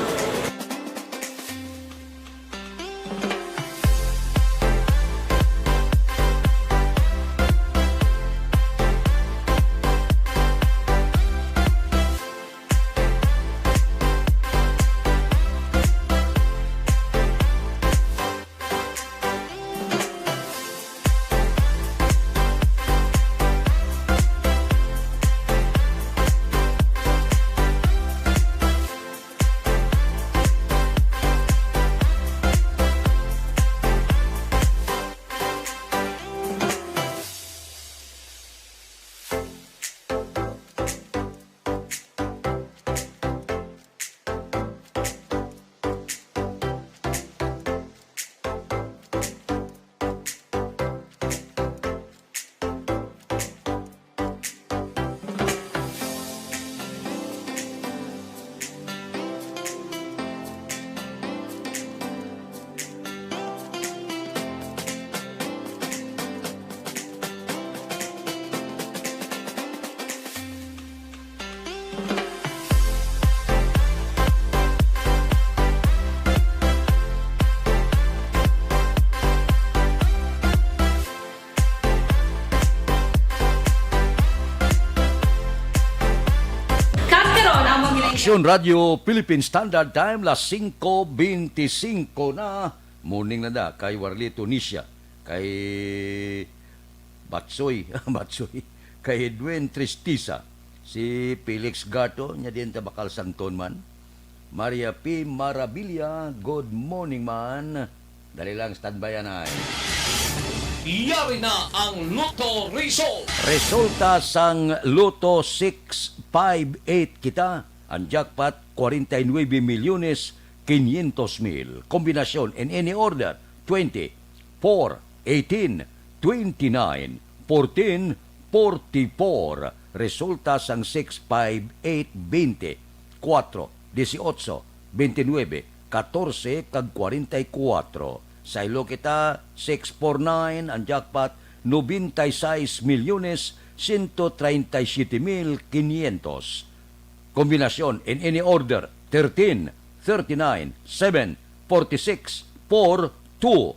Kag karon, among gina- Aksyon Radio Philippine Standard Time, las singko bente singko na. Morning na da kay Warlito Nisha, kay Batsoy, Batsoy, kay Edwin Tristisa, si Felix Gato, nya din ta bakal sangton man. Maria P Marabilia, good morning man. Dali lang, standby anay. Yari na ang Lotto Result. Resulta sang Lotto six five eight kita, ang jackpot kwarenta y nuebe milyones quinientos mil. Kombinasyon in any order, twenty, four, eighteen, twenty-nine, fourteen, forty-four. Resulta sang six, five, eight, twenty, four, dieciocho, twenty-nuebe, katorse, kag kwarenta y kuwatro. Saylo kita, six four nine, ang jackpot, noventa y seis milyones, sento treinta y siete mil quinientos. Kombinasyon in any order, thirteen, thirty-nine, seven, forty-six, four, two.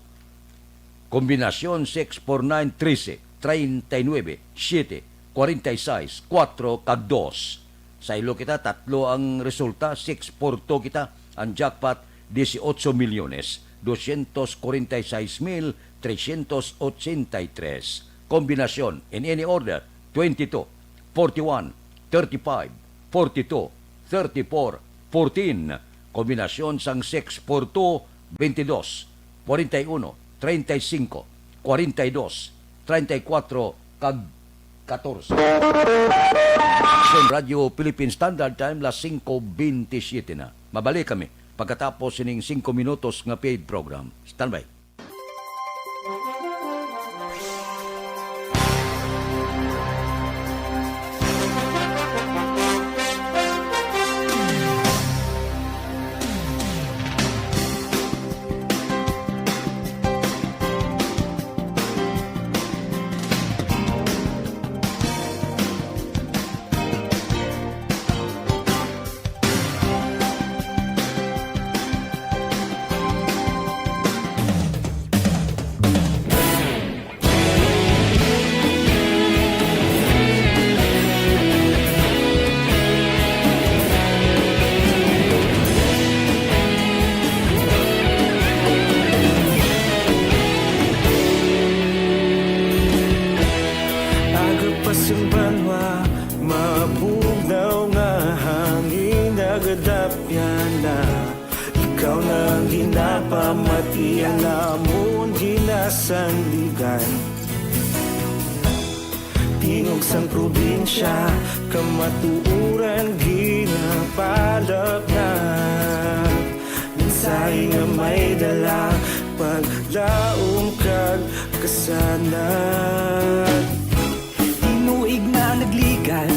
Kombinasyon six four nine, trese, treinta y nuebe, siete, kwarenta y seis, kuwatro, kag dos. Saylo kita, tatlo ang resulta, six four two kita, ang jackpot, dieciocho milyones, doscientos cuarenta y seis mil trescientos ochenta y tres. Kombinasyon, in any order, twenty-two, forty-one, thirty-five, forty-two, thirty-four, fourteen. Kombinasyon sang six four two, twenty-dos, kwarenta y uno, treinta y cinco, kwarenta y dos, treinta y cuatro, kag katorse. Aksyon Radyo Philippine Standard Time, las singko bentisiete na. Mabalik kami pagkatapos sining singko minutos nga paid program. Standby. Aga pa sing banwa, mabugnaw nga hangin, nagadapyan na. Ikaw na ang ginapamati, ang amon ginasandigan. Tingog sang probinsya, kamatuoran ginapalapnag. Mensahe nga may dala, paglaom kag kasanag. Tinuig na nagligan,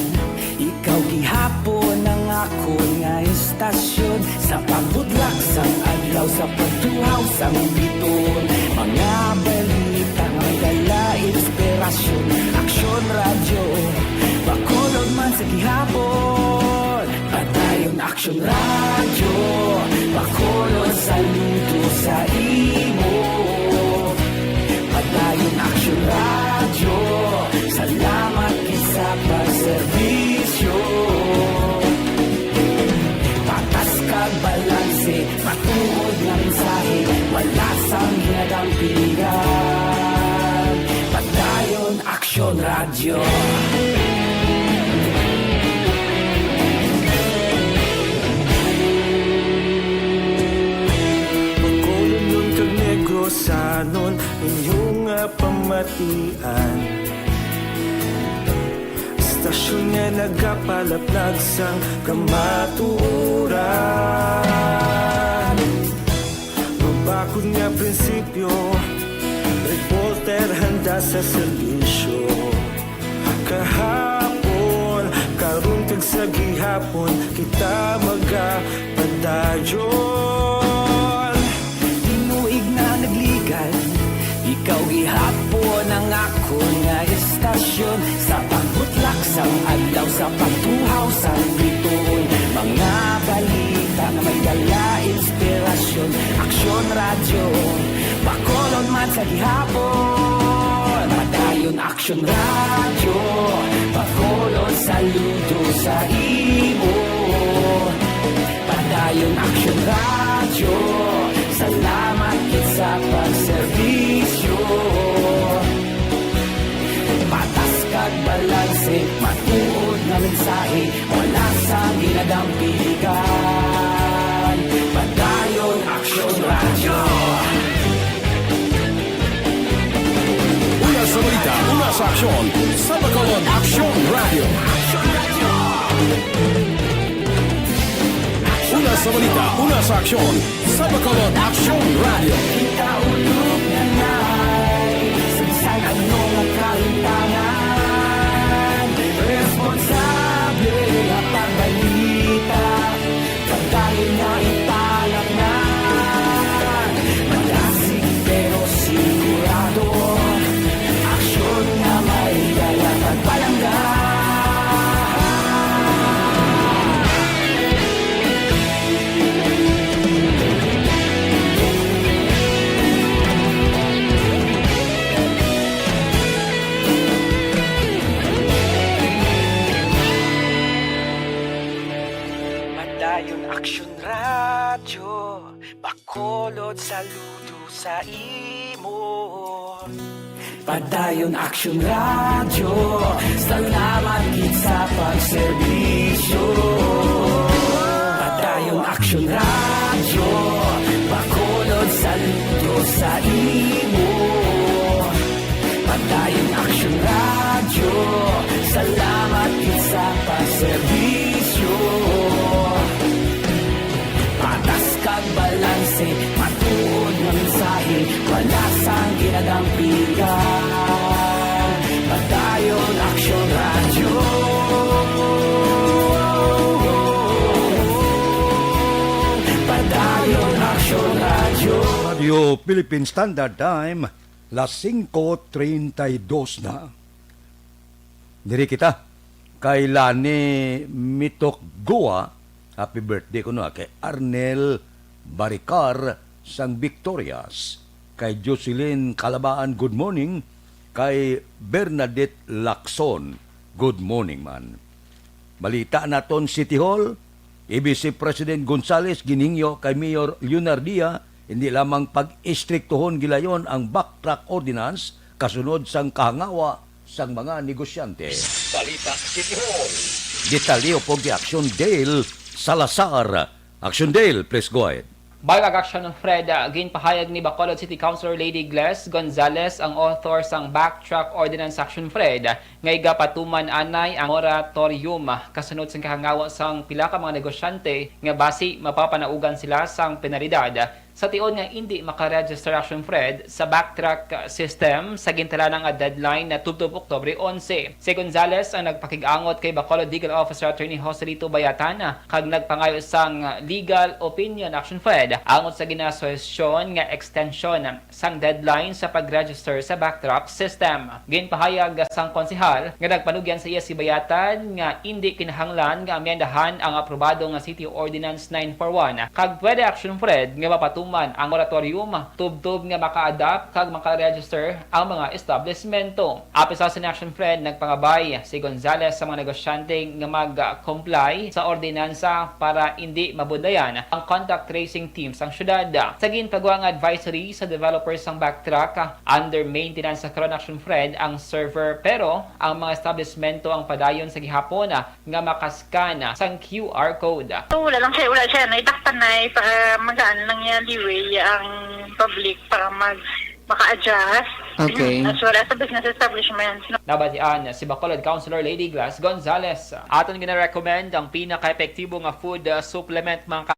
ikaw gihapon ang akon nga estasyon. Sa pagbudlak sang adlaw, sa pagtuhaw sang biton, mga balita may dala inspirasyon. Aksyon Radyo, Bacolod man sa gihapon. Padayon Aksyon Radyo, Bacolod, saludo sa imo. Padayon Aksyon Radyo, salamat gid sa pagserbisyo. Patas kag balanse, matuod nga mensahe, wala sang ginadampigan. Padayon Aksyon Radyo. Bacolodnon kag Negrosanon, inyo nga pamatian. Estasyon nga nagapalaplag sang kamatuoran. Mabakod nga prinsipyo, reporter handa sa serbisyo. Kahapon, karon kag sa gihapon, kita magapadayon. Tinuig na nagligan, ikaw gihapon ang akon nga estasyon. Sa pagbutlak sang adlaw, sa pagtuhaw sang bituon, mga balita nga may dala inspirasyon. Aksyon Radyo, Bacolod man sa gihapon. Padayon Aksyon Radyo, Bacolod, saludo sa imo. Padayon Aksyon Radyo, salamat gid sa pagserbisyo. Patas kag balanse, matuod nga mensahe, wala sang ginadampigan. Padayon Aksyon Radyo. Una sa balita, una sa aksyon, sa Bacolod Aksyon Radyo. Sa balita, una sa aksyon, sa Bacolod Action Radio. Kita ulog na nai, sagsay ano nga kalintangan, responsable nga pagbalita, pagdayon nga ipalatnan, malasig pero sigurado, aksyon nga may dala pagpalangga. Padayon Aksyon Radyo, Bacolod, saludo sa imo. Padayon Aksyon Radyo, salamat gid sa pagserbisyo. Padayon Aksyon Radyo, Bacolod, saludo sa imo. Padayon Aksyon Radyo, salamat gid sa pagserbisyo. Patas kag balanse, matuod nga mensahe, wala sang ginadampigan. Padayon Aksyon Radyo. Padayon Aksyon Radyo. Radio Philippine Standard Time, las singko treinta y dos na. Diri kita kay Lani Mitokgoa, happy birthday kuno, ah, kay Arnel Baricar sang Victorias, kay Jocelyn Calabaan, good morning, kay Bernadette Lacson, good morning man. Balita naton, City Hall, A B C President Gonzales ginhingyo kay Mayor Leonardia hindi lamang pag-istriktuhon gilayon ang backtrack ordinance kasunod sang kahangawa sang mga negosyante. Balita City Hall. Detalye upod kay Action Dale Salazar. Action Dale, please go ahead. Bayag Action Fred, ah, ginpahayag ni Bacolod City Councilor Lady Gles Gonzales ang author sang Backtrack Ordinance Action Fred, ah, nga igapatuman anay ang moratorium, ah, kasunod sang kahangawa sang pila ka mga negosyante nga basi mapapanaugan sila sang penalidad sa tion nga indi makaregister, Action Fred, sa backtrack, ah, system sa gintalana nga deadline na tubtob Oktubre onse. Si Gonzales ang nagpakig-angot kay Bacolod Legal Officer Attorney Joselito Bayatan, ah, kag nagpangayo sang legal opinion, Action Fred, angot sa ginasuhestyon nga extension sang deadline sa pag-register sa backtrack system. Ginpahayag sang konsehal nga nagpanugyan sa iya si Bayatan nga indi kinahanglan nga amyendahan ang aprobado nga City Ordinance nine four one, kag pwede, Action Fred, nga mapatuman ang moratorium tubtob nga maka-adapt kag maka-register ang mga establishmento. Apil sa Action Fred, nagpangabay si Gonzales sa mga negosyante nga mag-comply sa ordinansa para indi mabudlayan ang contact tracing team sang syudad. Sa gintagwa nga advisory sa developers sang backtrack, under maintenance sa karon, Action Fred, ang server, pero ang mga establishmento ang padayon sa gihapon nga maka-scan sang Q R code. So, wala lang siya, wala siya, no? Itakpan na, eh, para magaan lang niya leeway ang public para mag-, maka-adjust. Okay. As well as sa business establishments, no? Nabatian si Bacolod Councilor Lady Gles Gonzales. Aton gina-recommend ang pinaka-epektibo nga food, uh, supplement, mga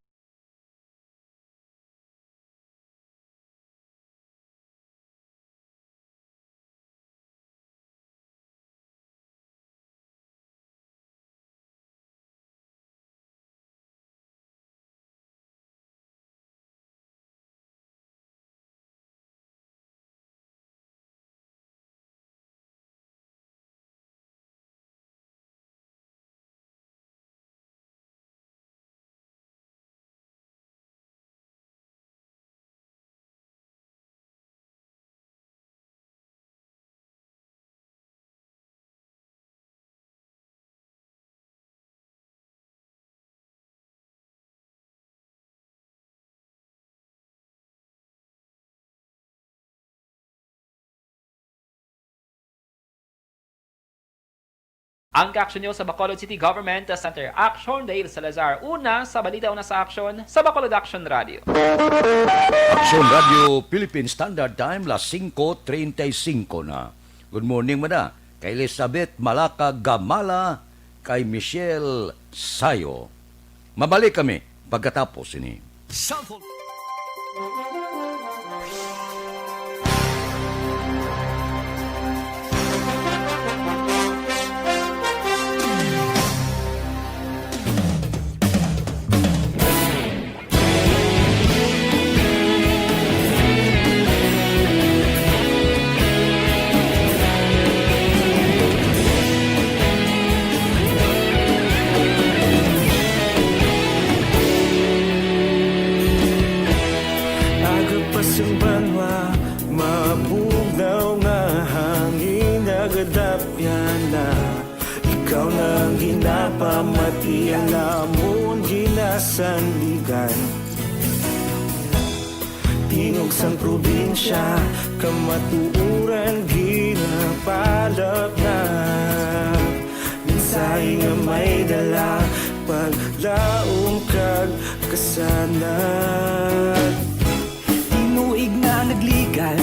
Ang ka-action nyo sa Bacolod City Government Center. Action, Dale Salazar. Una sa balita, una sa action, sa Bacolod Action Radio. Action Radio Philippine Standard Time, las singko treinta y cinco na. Good morning, mada. Kay Elizabeth Malaka Gamala, kay Michelle Sayo. Mabalik kami pagkatapos sini. Cellphone. Aga pa sang banwa, mabugnaw nga hangin nagadapyan na. Ikaw na ang ginapamati, ang amon ginasandigan. Tingog sang probinsya, kamatuoran ginapalapnap. Mensahe nga may dala, paglaom kag kasanag. Tinuig na nagligan,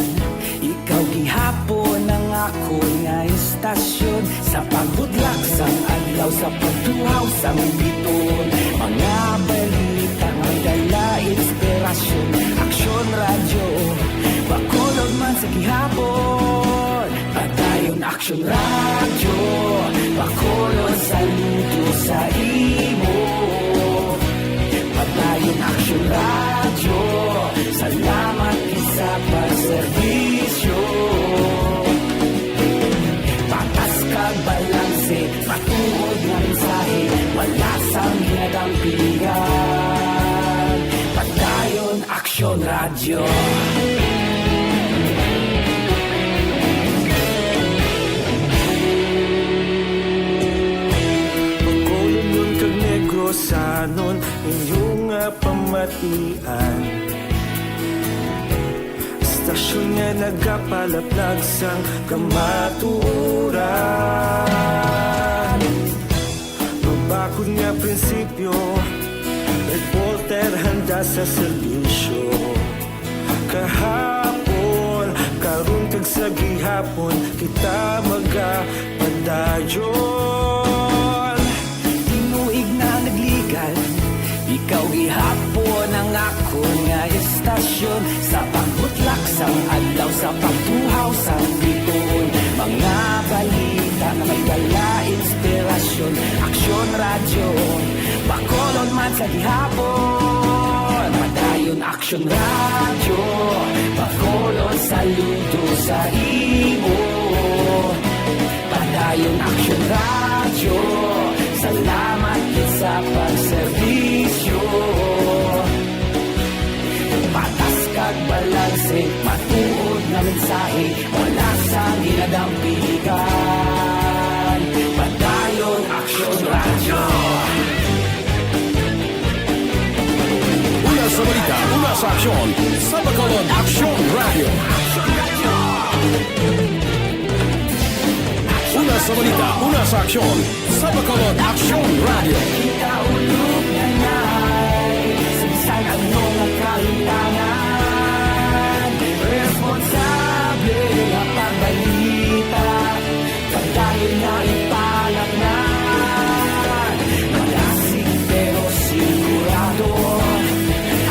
ikaw gihapon ang akon nga istasyon. Sa pagbutlak sang adlaw, sa pagtuhaw sang biton, mga balita may dala inspirasyon. Aksyon Radyo, Bacolod man sa gihapon. Padayon Aksyon Radyo, Bacolod, saludo sa imo. Padayon Aksyon Radyo, salamat gid sa pagserbisyo. Patas kag balanse, matuod nga mensahe, wala sang ginadampigan. Padayon Aksyon Radyo. Bacolodnon kag Negrosanon, inyo nga pamatian. Istasyon nga nagapalaplag sang kamatuoran. Mabakod nga prinsipyo, reporter handa sa serbisyo. Kahapon, karon kag sa gihapon, kita magapadayon. Tinuig na nagligan, ikaw gihapon ang akon nga istasyon. Sa pagbutlak sang adlaw, sa pagtuhaw sang biton, mga balita nga may dala inspirasyon. Aksyon Radyo, Bacolod man sa gihapon. Padayon Aksyon Radyo, Bacolod, saludo sa imo. Padayon Aksyon Radyo, salamat gid sa pagserbisyo. Patas kag balanse, matuod nga mensahe, wala sang ginadampigan. Padayon Aksyon Radyo. Una sa balita, una sa aksyon, sa Bacolod Aksyon Radyo. Una sa balita, una sa aksyon, sa Bacolod Aksyon Radyo. Ikaulo nga nay, sa bisan ano nga kahimtangan, responsable nga pagbalita. Padayon na ipalaknad. Malasig pero sigurado.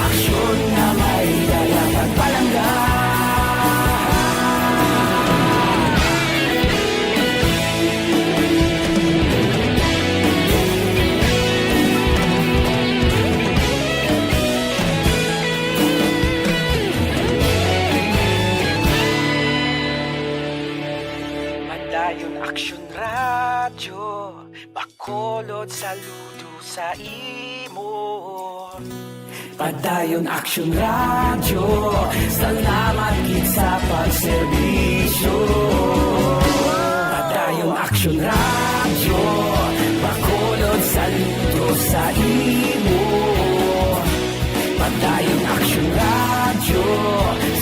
Aksyon nga may dala pagpalangga. Padayon Aksyon Radyo, Bacolod, saludo sa imo. Padayon Aksyon Radyo, salamat gid sa pagserbisyo. Padayon Aksyon Radyo, Bacolod, saludo sa imo. Padayon Aksyon Radyo,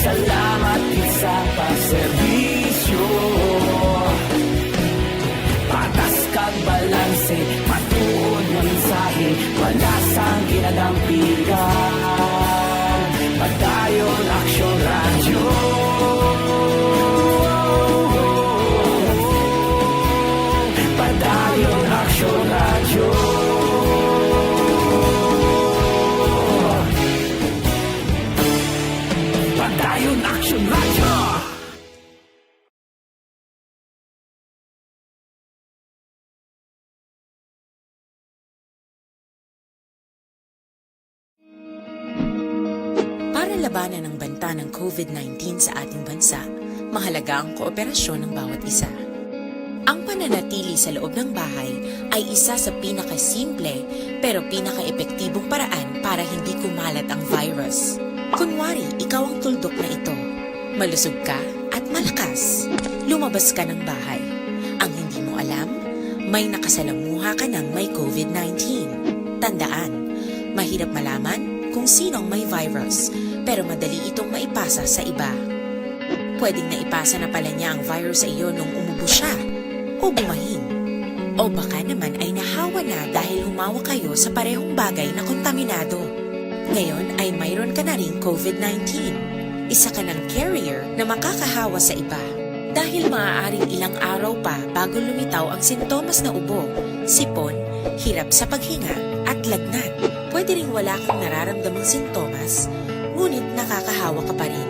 salamat gid sa pagserbisyo. Patas kag balanse, matuod nga mensahe, wala sang ginadampigan. Padayon Aksyon Radyo. Padayon Aksyon Radyo. Action Radyo! Para labanan ang banta ng COVID nineteen sa ating bansa, mahalaga ang kooperasyon ng bawat isa. Ang pananatili sa loob ng bahay ay isa sa pinakasimple pero pinakaepektibong paraan para hindi kumalat ang virus. Kunwari, ikaw ang tuldok na ito. Malusog ka at malakas. Lumabas ka ng bahay. Ang hindi mo alam, may nakasalamuha ka nang may COVID nineteen. Tandaan, mahirap malaman kung sino ang may virus, pero madali itong maipasa sa iba. Pwedeng naipasa na pala niya ang virus sa iyo nung umubo siya o bumahin. O baka naman ay nahawa na dahil humawak kayo sa parehong bagay na kontaminado. Ngayon ay mayroon ka na ring COVID nineteen. Isa ka ng carrier na makakahawa sa iba. Dahil maaaring ilang araw pa bago lumitaw ang sintomas na ubo, sipon, hirap sa paghinga, at lagnat. Pwede ring wala kang nararamdamang sintomas, ngunit nakakahawa ka pa rin.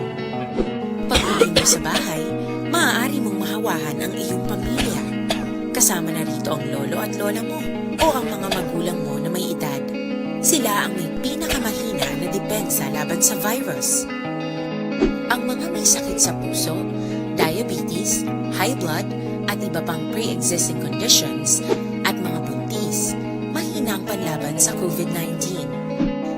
Pag-uwi mo sa bahay, maaari mong mahawahan ang iyong pamilya, kasama na rito ang lolo at lola mo o ang mga magulang mo na may edad. Sila ang may pinakamahina na depensa laban sa virus. Ang mga may sakit sa puso, diabetes, high blood, at iba pang pre-existing conditions, at mga buntis, mahina ang panlaban sa COVID nineteen.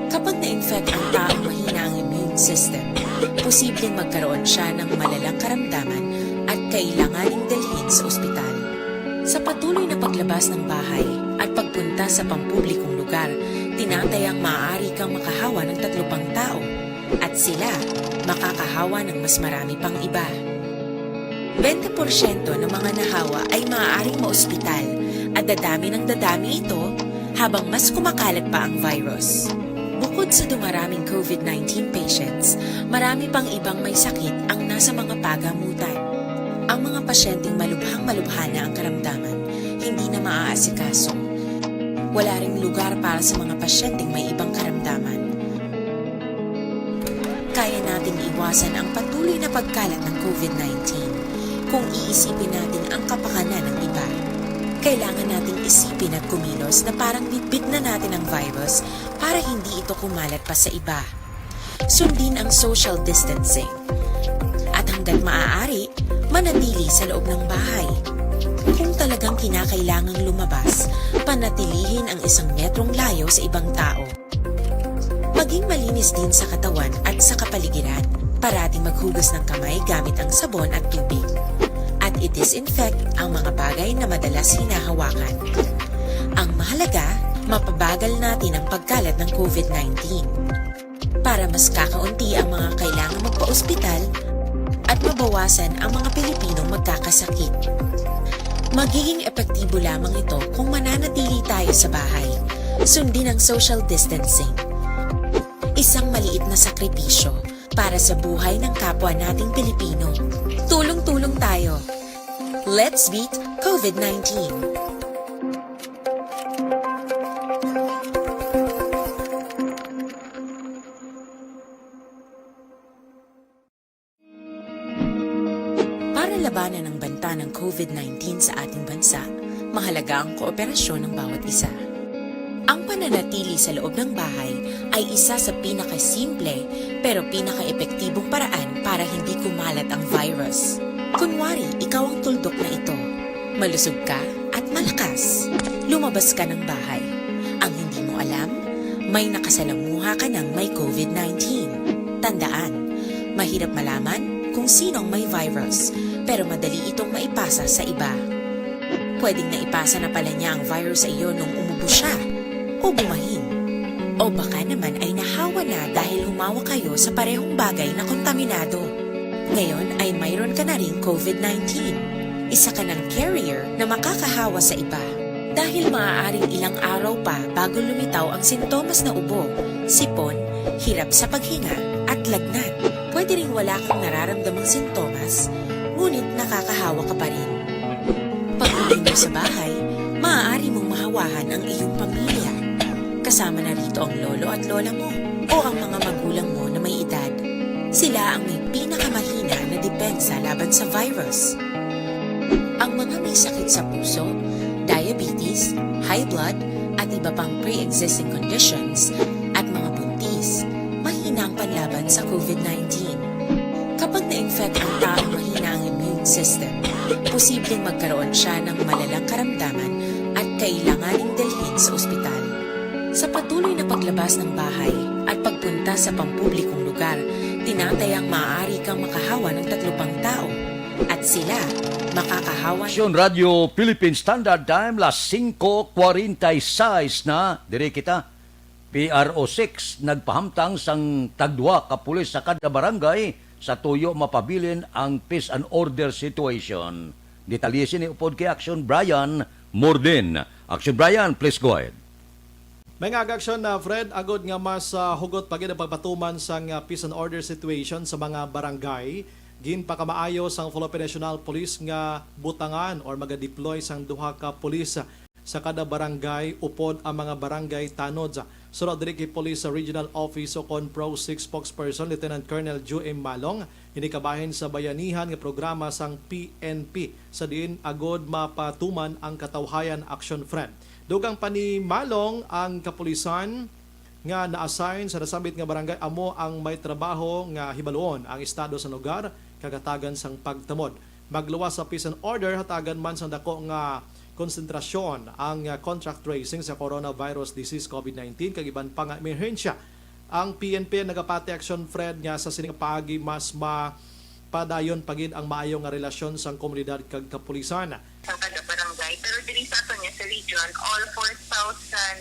Kapag na-infect ang taong mahina ang immune system, posibleng magkaroon siya ng malalang karamdaman at kailanganing dalhin sa ospital. Sa patuloy na paglabas ng bahay at pagpunta sa pampublikong lugar, tinatayang maaari kang makahawa ng tatlo pang tao at sila makakahawa ng mas marami pang iba. Bente porsyento ng mga nahawa ay maaaring maospital at dadami ng dadami ito habang mas kumakalat pa ang virus. Bukod sa dumaraming COVID nineteen patients, marami pang ibang may sakit ang nasa mga pagamutan. Ang mga pasyenteng malubhang-malubha na ang karamdaman, hindi na maaasikaso. Wala ring lugar para sa mga pasyenteng may ibang karamdaman. Kaya nating iwasan ang patuloy na pagkalat ng COVID nineteen kung iisipin natin ang kapakanan ng iba. Kailangan nating isipin at kumilos na parang bitbit na natin ang virus para hindi ito kumalat pa sa iba. Sundin ang social distancing. At hanggat maaari, manatili sa loob ng bahay. Kung talagang kinakailangang lumabas, panatilihin ang isang metrong layo sa ibang tao. Maging malinis din sa katawan at sa kapaligiran. Parating maghugas ng kamay gamit ang sabon at tubig. At i-disinfect ang mga bagay na madalas hinahawakan. Ang mahalaga, mapabagal natin ang pagkalat ng COVID nineteen. Para mas kakaunti ang mga kailangang magpa-ospital at mabawasan ang mga Pilipinong magkakasakit. Magiging epektibo lamang ito kung mananatili tayo sa bahay. Sundin ang social distancing. Isang maliit na sakripisyo para sa buhay ng kapwa nating Pilipino. Tulong-tulong tayo. Let's beat COVID nineteen. Para labanan ang banta ng COVID nineteen sa ating bansa, mahalaga ang kooperasyon ng bawat isa. Ang pananatili sa loob ng bahay ay isa sa pinakasimple pero pinakaepektibong paraan para hindi kumalat ang virus. Kunwari, ikaw ang tuldok na ito. Malusog ka at malakas. Lumabas ka ng bahay. Ang hindi mo alam, may nakasalamuha ka ng may COVID nineteen. Tandaan, mahirap malaman kung sino ang may virus, pero madali itong maipasa sa iba. Pwedeng naipasa na pala niya ang virus sa iyo nung umubo siya o bumahin. O baka naman ay nahawa na dahil humawak kayo sa parehong bagay na kontaminado. Ngayon ay mayroon ka na ring COVID nineteen. Isa ka ng carrier na makakahawa sa iba. Dahil maaaring ilang araw pa bago lumitaw ang sintomas na ubo, sipon, hirap sa paghinga, at lagnat. Pwede ring wala kang nararamdamang sintomas, ngunit nakakahawa ka pa rin. Pag-uwi mo sa bahay, maaari mong mahawahan ang iyong pamilya. Kasama na rito ang lolo at lola mo o ang mga magulang mo na may edad. Sila ang may pinakamahina na depensa laban sa virus. Ang mga may sakit sa puso, diabetes, high blood, at iba pang pre-existing conditions, at mga buntis, mahina ang panlaban sa COVID nineteen. Kapag na-infect ang taong mahina ang immune system, posibleng magkaroon siya ng malalang karamdaman at kailanganing dalhin sa ospital. Sa patuloy na paglabas ng bahay at pagpunta sa pampublikong lugar, tinatayang maaari kang makahawa ng tatlo pang tao, at sila makakahawa. Aksyon Radyo Philippine Standard Time, las singko kwarenta y seis na. Diri kita. P R O six nagpahamtang sang tagduha ka pulis sa kada barangay sa tuyo mapabilin ang peace and order situation. Detalye sini upod kay Aksyon Brian Morden. Aksyon Brian, please go ahead. May nga aksyon na, Fred, agod nga mas, ah, hugot pa gid ang pagpatuman sang, ah, peace and order situation sa mga barangay. Ginpakamaayo sang Philippine National Police nga butangan or maga-deploy sang duha ka pulis sa kada barangay upod ang mga barangay tanod. Suno diri kay Police Regional Office ukon PRO six spokesperson Lieutenant Colonel Ju M Malong, ini kabahin sa bayanihan nga programa sang P N P, sa diin agod mapatuman ang katawhayan, Aksyon Fred. Dugang pa ni Malong, ang kapulisan nga na-assign sa nasambit nga barangay amo ang may trabaho nga hibaluon ang estado sa lugar kag hatagan sang pagtamod. Magluwas sa peace and order, hatagan man sang dako nga konsentrasyon ang, ah, contact tracing sa coronavirus disease, COVID nineteen, kag iban pa nga emerhensya. Ang P N P nagapati, Aksyon Fred, nga sa sini nga paagi mas mapadayon pa gid ang maayo nga relasyon sang komunidad kag kapulisan. Sa kada barangay, pero diri sa aton nga sa region, all four thousand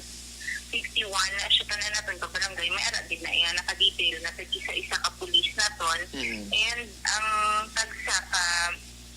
fifty-one na siya, tanan naton ka barangay, may ara gid na iya naka-detail na sa isa-isa ka pulis naton. Mm. And ang tagsa ka,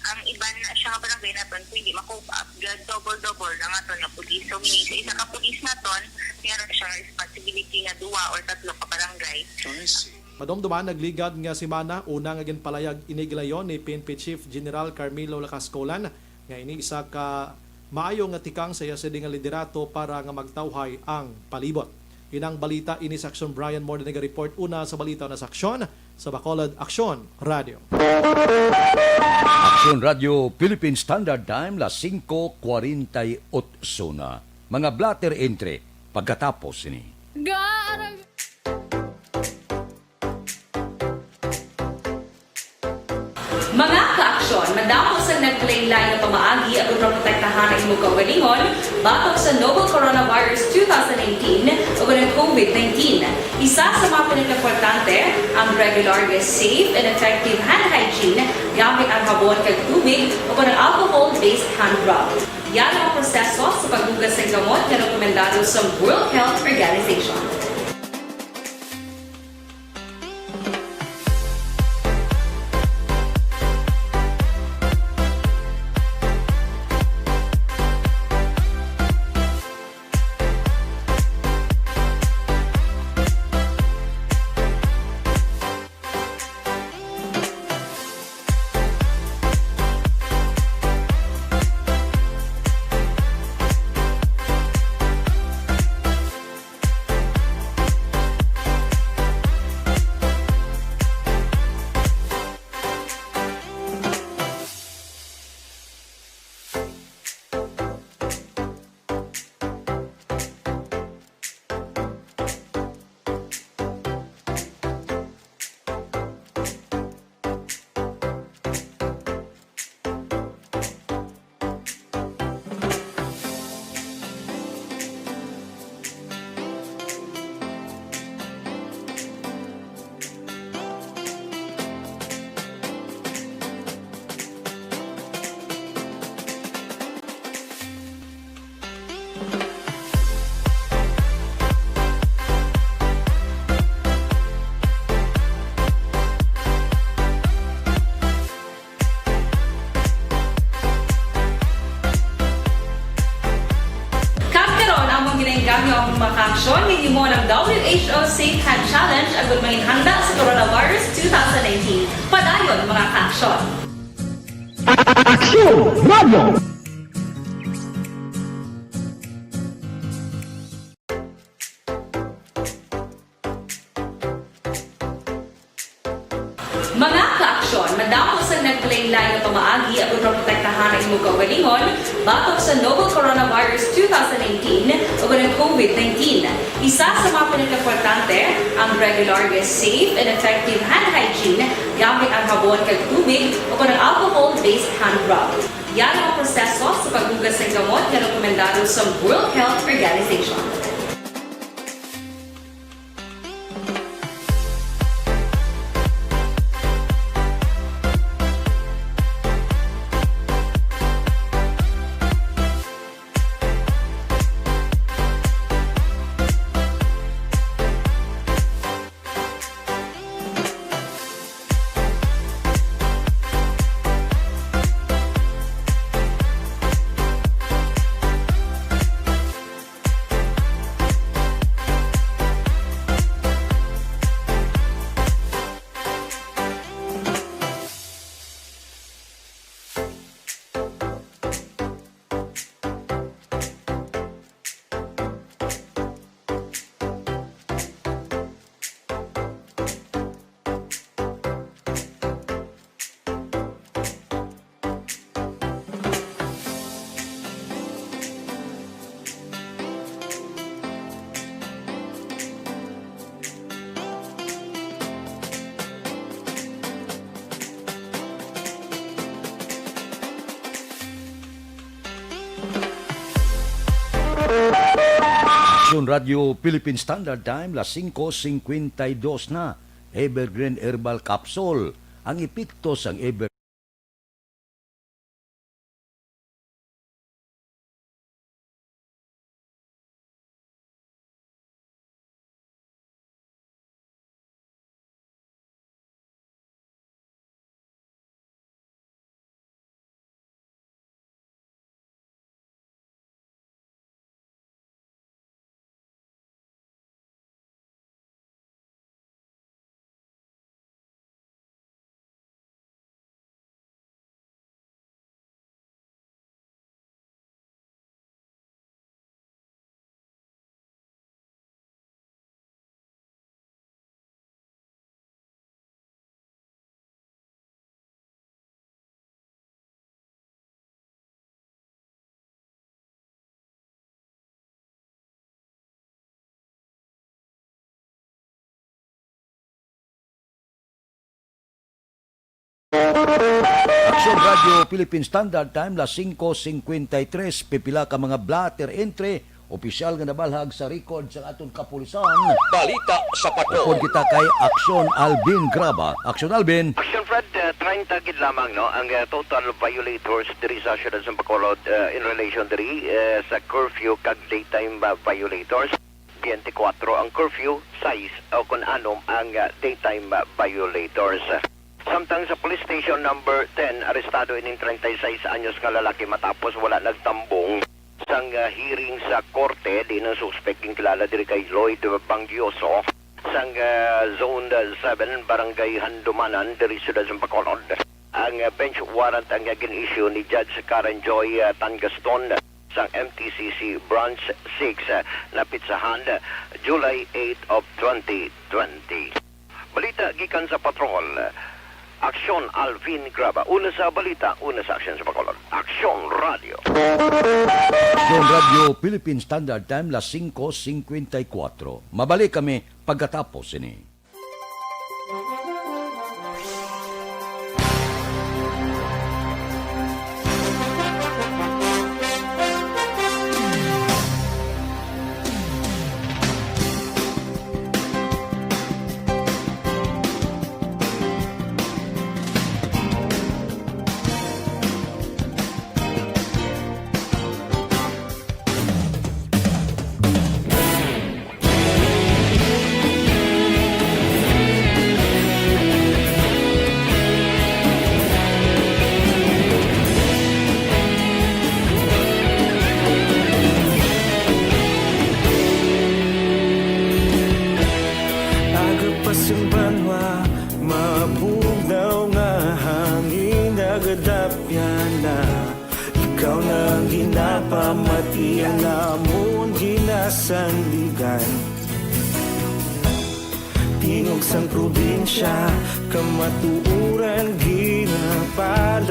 ang iban na siya nga barangay naton, pwede ma-cope up gid, double-double na nga to nga pulis. So, meaning sa isa ka pulis naton, may ara siya nga responsibility nga duwa or tatlo ka barangay. I see. Madumduman, nagligad nga semana, una nga ginpalayag ini gilayon ni P N P Chief General Carmelo Lacascolan, nga ini isa ka maayo nga tikang sa iya sini nga liderato para nga magtawhay ang palibot. Inang balita ini sa Aksyon. Brian Morden naga-report una sa balita na sa Aksyon sa Bacolod Aksyon Radio. Aksyon Radio Philippine Standard Time, las singko kwarenta y otso na. Mga blotter entry pagkatapos sini. Ga-, Mga kaaksyon, madamo sang naglain-lain nga pamaagi aron maprotektahan ang imo kaugalingon batok sa novel coronavirus two thousand nineteen o ang COVID nineteen. Isa sa mga pinakaimportante ang regular nga safe and effective hand hygiene gamit ang habon kag tubig o ang alcohol-based hand rub. Yara ang proseso sa paghugas sang kamot nga rekomendado sa World Health Organization. Kag karon, among ginainggam nga ang mga kaaksyon nga himo ang W H O Safe Hand Challenge agud manginhanda sa coronavirus two thousand nineteen. Padayon, mga kaaksyon. Aksyon Radio. Lain nga pamaagi ang pagprotektahan ang imong kaugalingon batok sa novel coronavirus two thousand nineteen o ang COVID nineteen. Isa sa mga pinakaimportante ang regular nga safe and effective hand hygiene gamit ang habon kag tubig o ang alcohol-based hand rub. Yan ang proseso sa paghugas ng gamot nga rekomendado sa World Health Organization. Aksyon Radio Philippine Standard Time, las singko singkwenta y dos na. Evergreen Herbal Capsule. Ang epekto sang Ever- Aksyon Radio Philippine Standard Time, las singko singkwenta y tres, pipila ka mga blotter entry, opisyal nga nabalhag sa record sang aton kapulisan. Balita sa Patrol. Upod kita kay Aksyon Alvin Graba. Aksyon Alvin. Aksyon Fred, eh, treinta gid lamang, no, ang, eh, total violators diri sa siyudad sa Bacolod, eh, in relation diri, eh, sa curfew kag daytime, ah, violators. Twenty-four ang curfew, sais o kon anom ang, ah, daytime, ah, violators. Samtang sa Police Station Number ten, arestado ining treinta y seis anyos nga lalaki matapos wala nagtambong sang, ah, hearing sa korte, diin ang suspek ginkilala diri kay Lloyd Bangioso sang, ah, Zone seven, Barangay Handumanan, diri siyudad sa Bacolod. Ang, ah, bench warrant ang, ah, gin-issue ni Judge Karen Joy, ah, Tangaston sang M T C C Branch six, ah, napitsahan, ah, July eight of twenty twenty. Balita gikan sa Patrol. Aksyon Alvin Graba. Una sa balita, una sa aksyon sa Bacolod. Aksyon Radio. Aksyon Radio Philippine Standard Time, las singko singkwenta y kuwatro. Mabalik kami pagkatapos sini. Aga pa sing banwa, mabugnaw nga hangin, nagadapyan na. Ikaw na ang ginapamati, ang amon ginasandigan. Tingog sang probinsya, kamatuoran, ginapal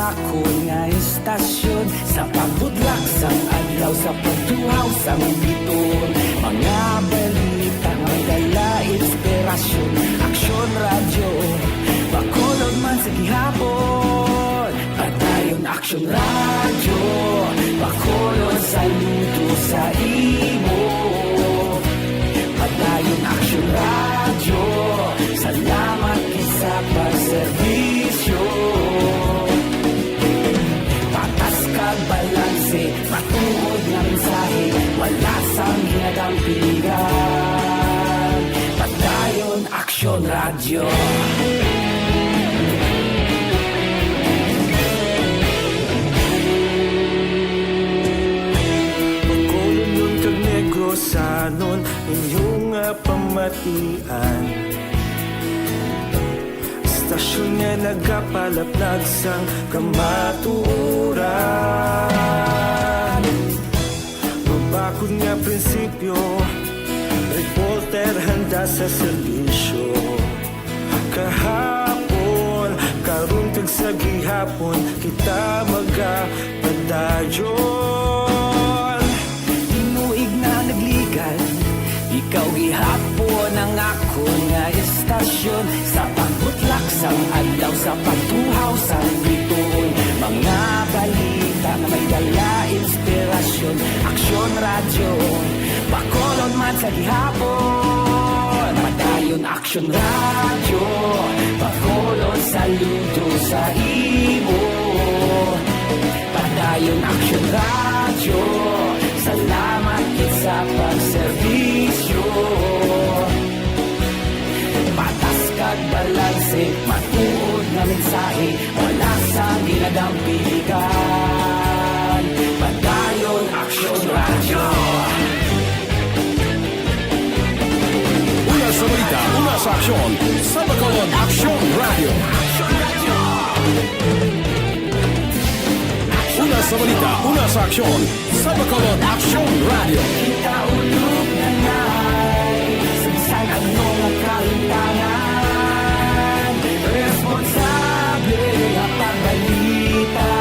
Akon nga istasyon, sa pagbudlak sang adlaw, sa pagtuhaw sang biton, mga balita may dala inspirasyon. Aksyon Radyo, Bacolod man sa gihapon. Padayon Aksyon Radyo, Bacolod saludo sa imo. Padayon Aksyon Radyo, salamat gid sa pagserbisyo. Patas kag balanse, matuod nga mensahe, wala sang ginadampigan. Padayon Aksyon Radyo. Bacolodnon kag Negrosanon, inyo nga pamatian. Istasyon nga nagapalaplag sang kamatuoran. Mabakod nga prinsipyo, reporter handa sa serbisyo. Kahapon, karon kag sa gihapon, kita magapadayon. Tinuig na nagligad, ikaw gihapon ang akon nga istasyon. Sa pagbutlak sang adlaw, sa pagtuhaw sang bituon, mga balita nga may dala inspirasyon. Aksyon Radyo, Bacolod man sa gihapon. Padayon Aksyon Radyo, Bacolod saludo sa imo. Padayon Aksyon Radyo, salamat gid sa pagserbisyo. Patas kag balanse, matuod nga mensahe, wala sang ginadampigan. Padayon Aksyon Radyo. Una sa balita, una sa aksyon, sa Bacolod Aksyon Radyo. Una sa balita, una sa aksyon, sa Bacolod Aksyon Radyo. Kita ulog na ngay, sa bisan ano nga kahimtangan, responsable nga pagbalita,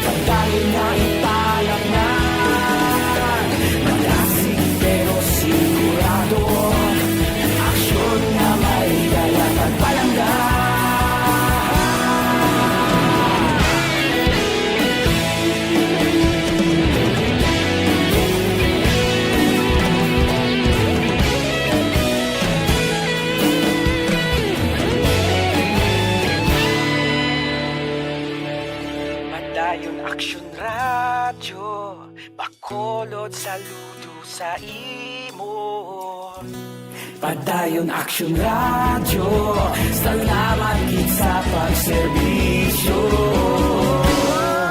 padayon nga ipalangnan. Madasig pero sigurado, aksyon nga may dala pagpalangga. Padayon Aksyon Radyo, Bacolod saludo sa imo. Padayon Aksyon Radyo, salamat gid sa pagserbisyo.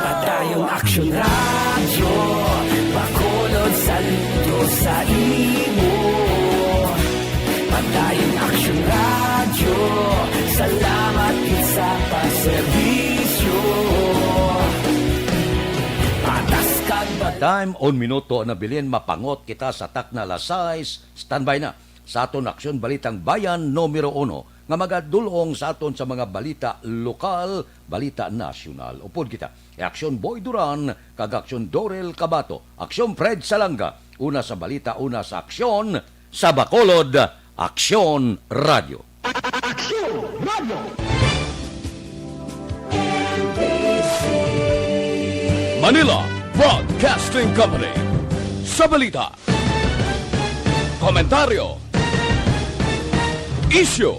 Padayon Aksyon Radyo, Bacolod saludo sa imo. Padayon Aksyon Radyo, salamat gid sa pagserbisyo. Patas kag bad- Time, un minuto na bilin, mapangot kita sa takna alas sais. Standby na sa aton Aksyon Balitang Bayan numero uno, nga magadul-ong sa aton sa mga balita lokal, balita nasyonal. Upod kita, Aksyon Boy Duran kag Aksyon Dorel Cabato, Aksyon Fred Salanga, una sa balita, una sa aksyon, sa Bacolod, Aksyon Radio. Aksyon Radio. Manila Broadcasting Company. Sa balita, komentaryo, isyu,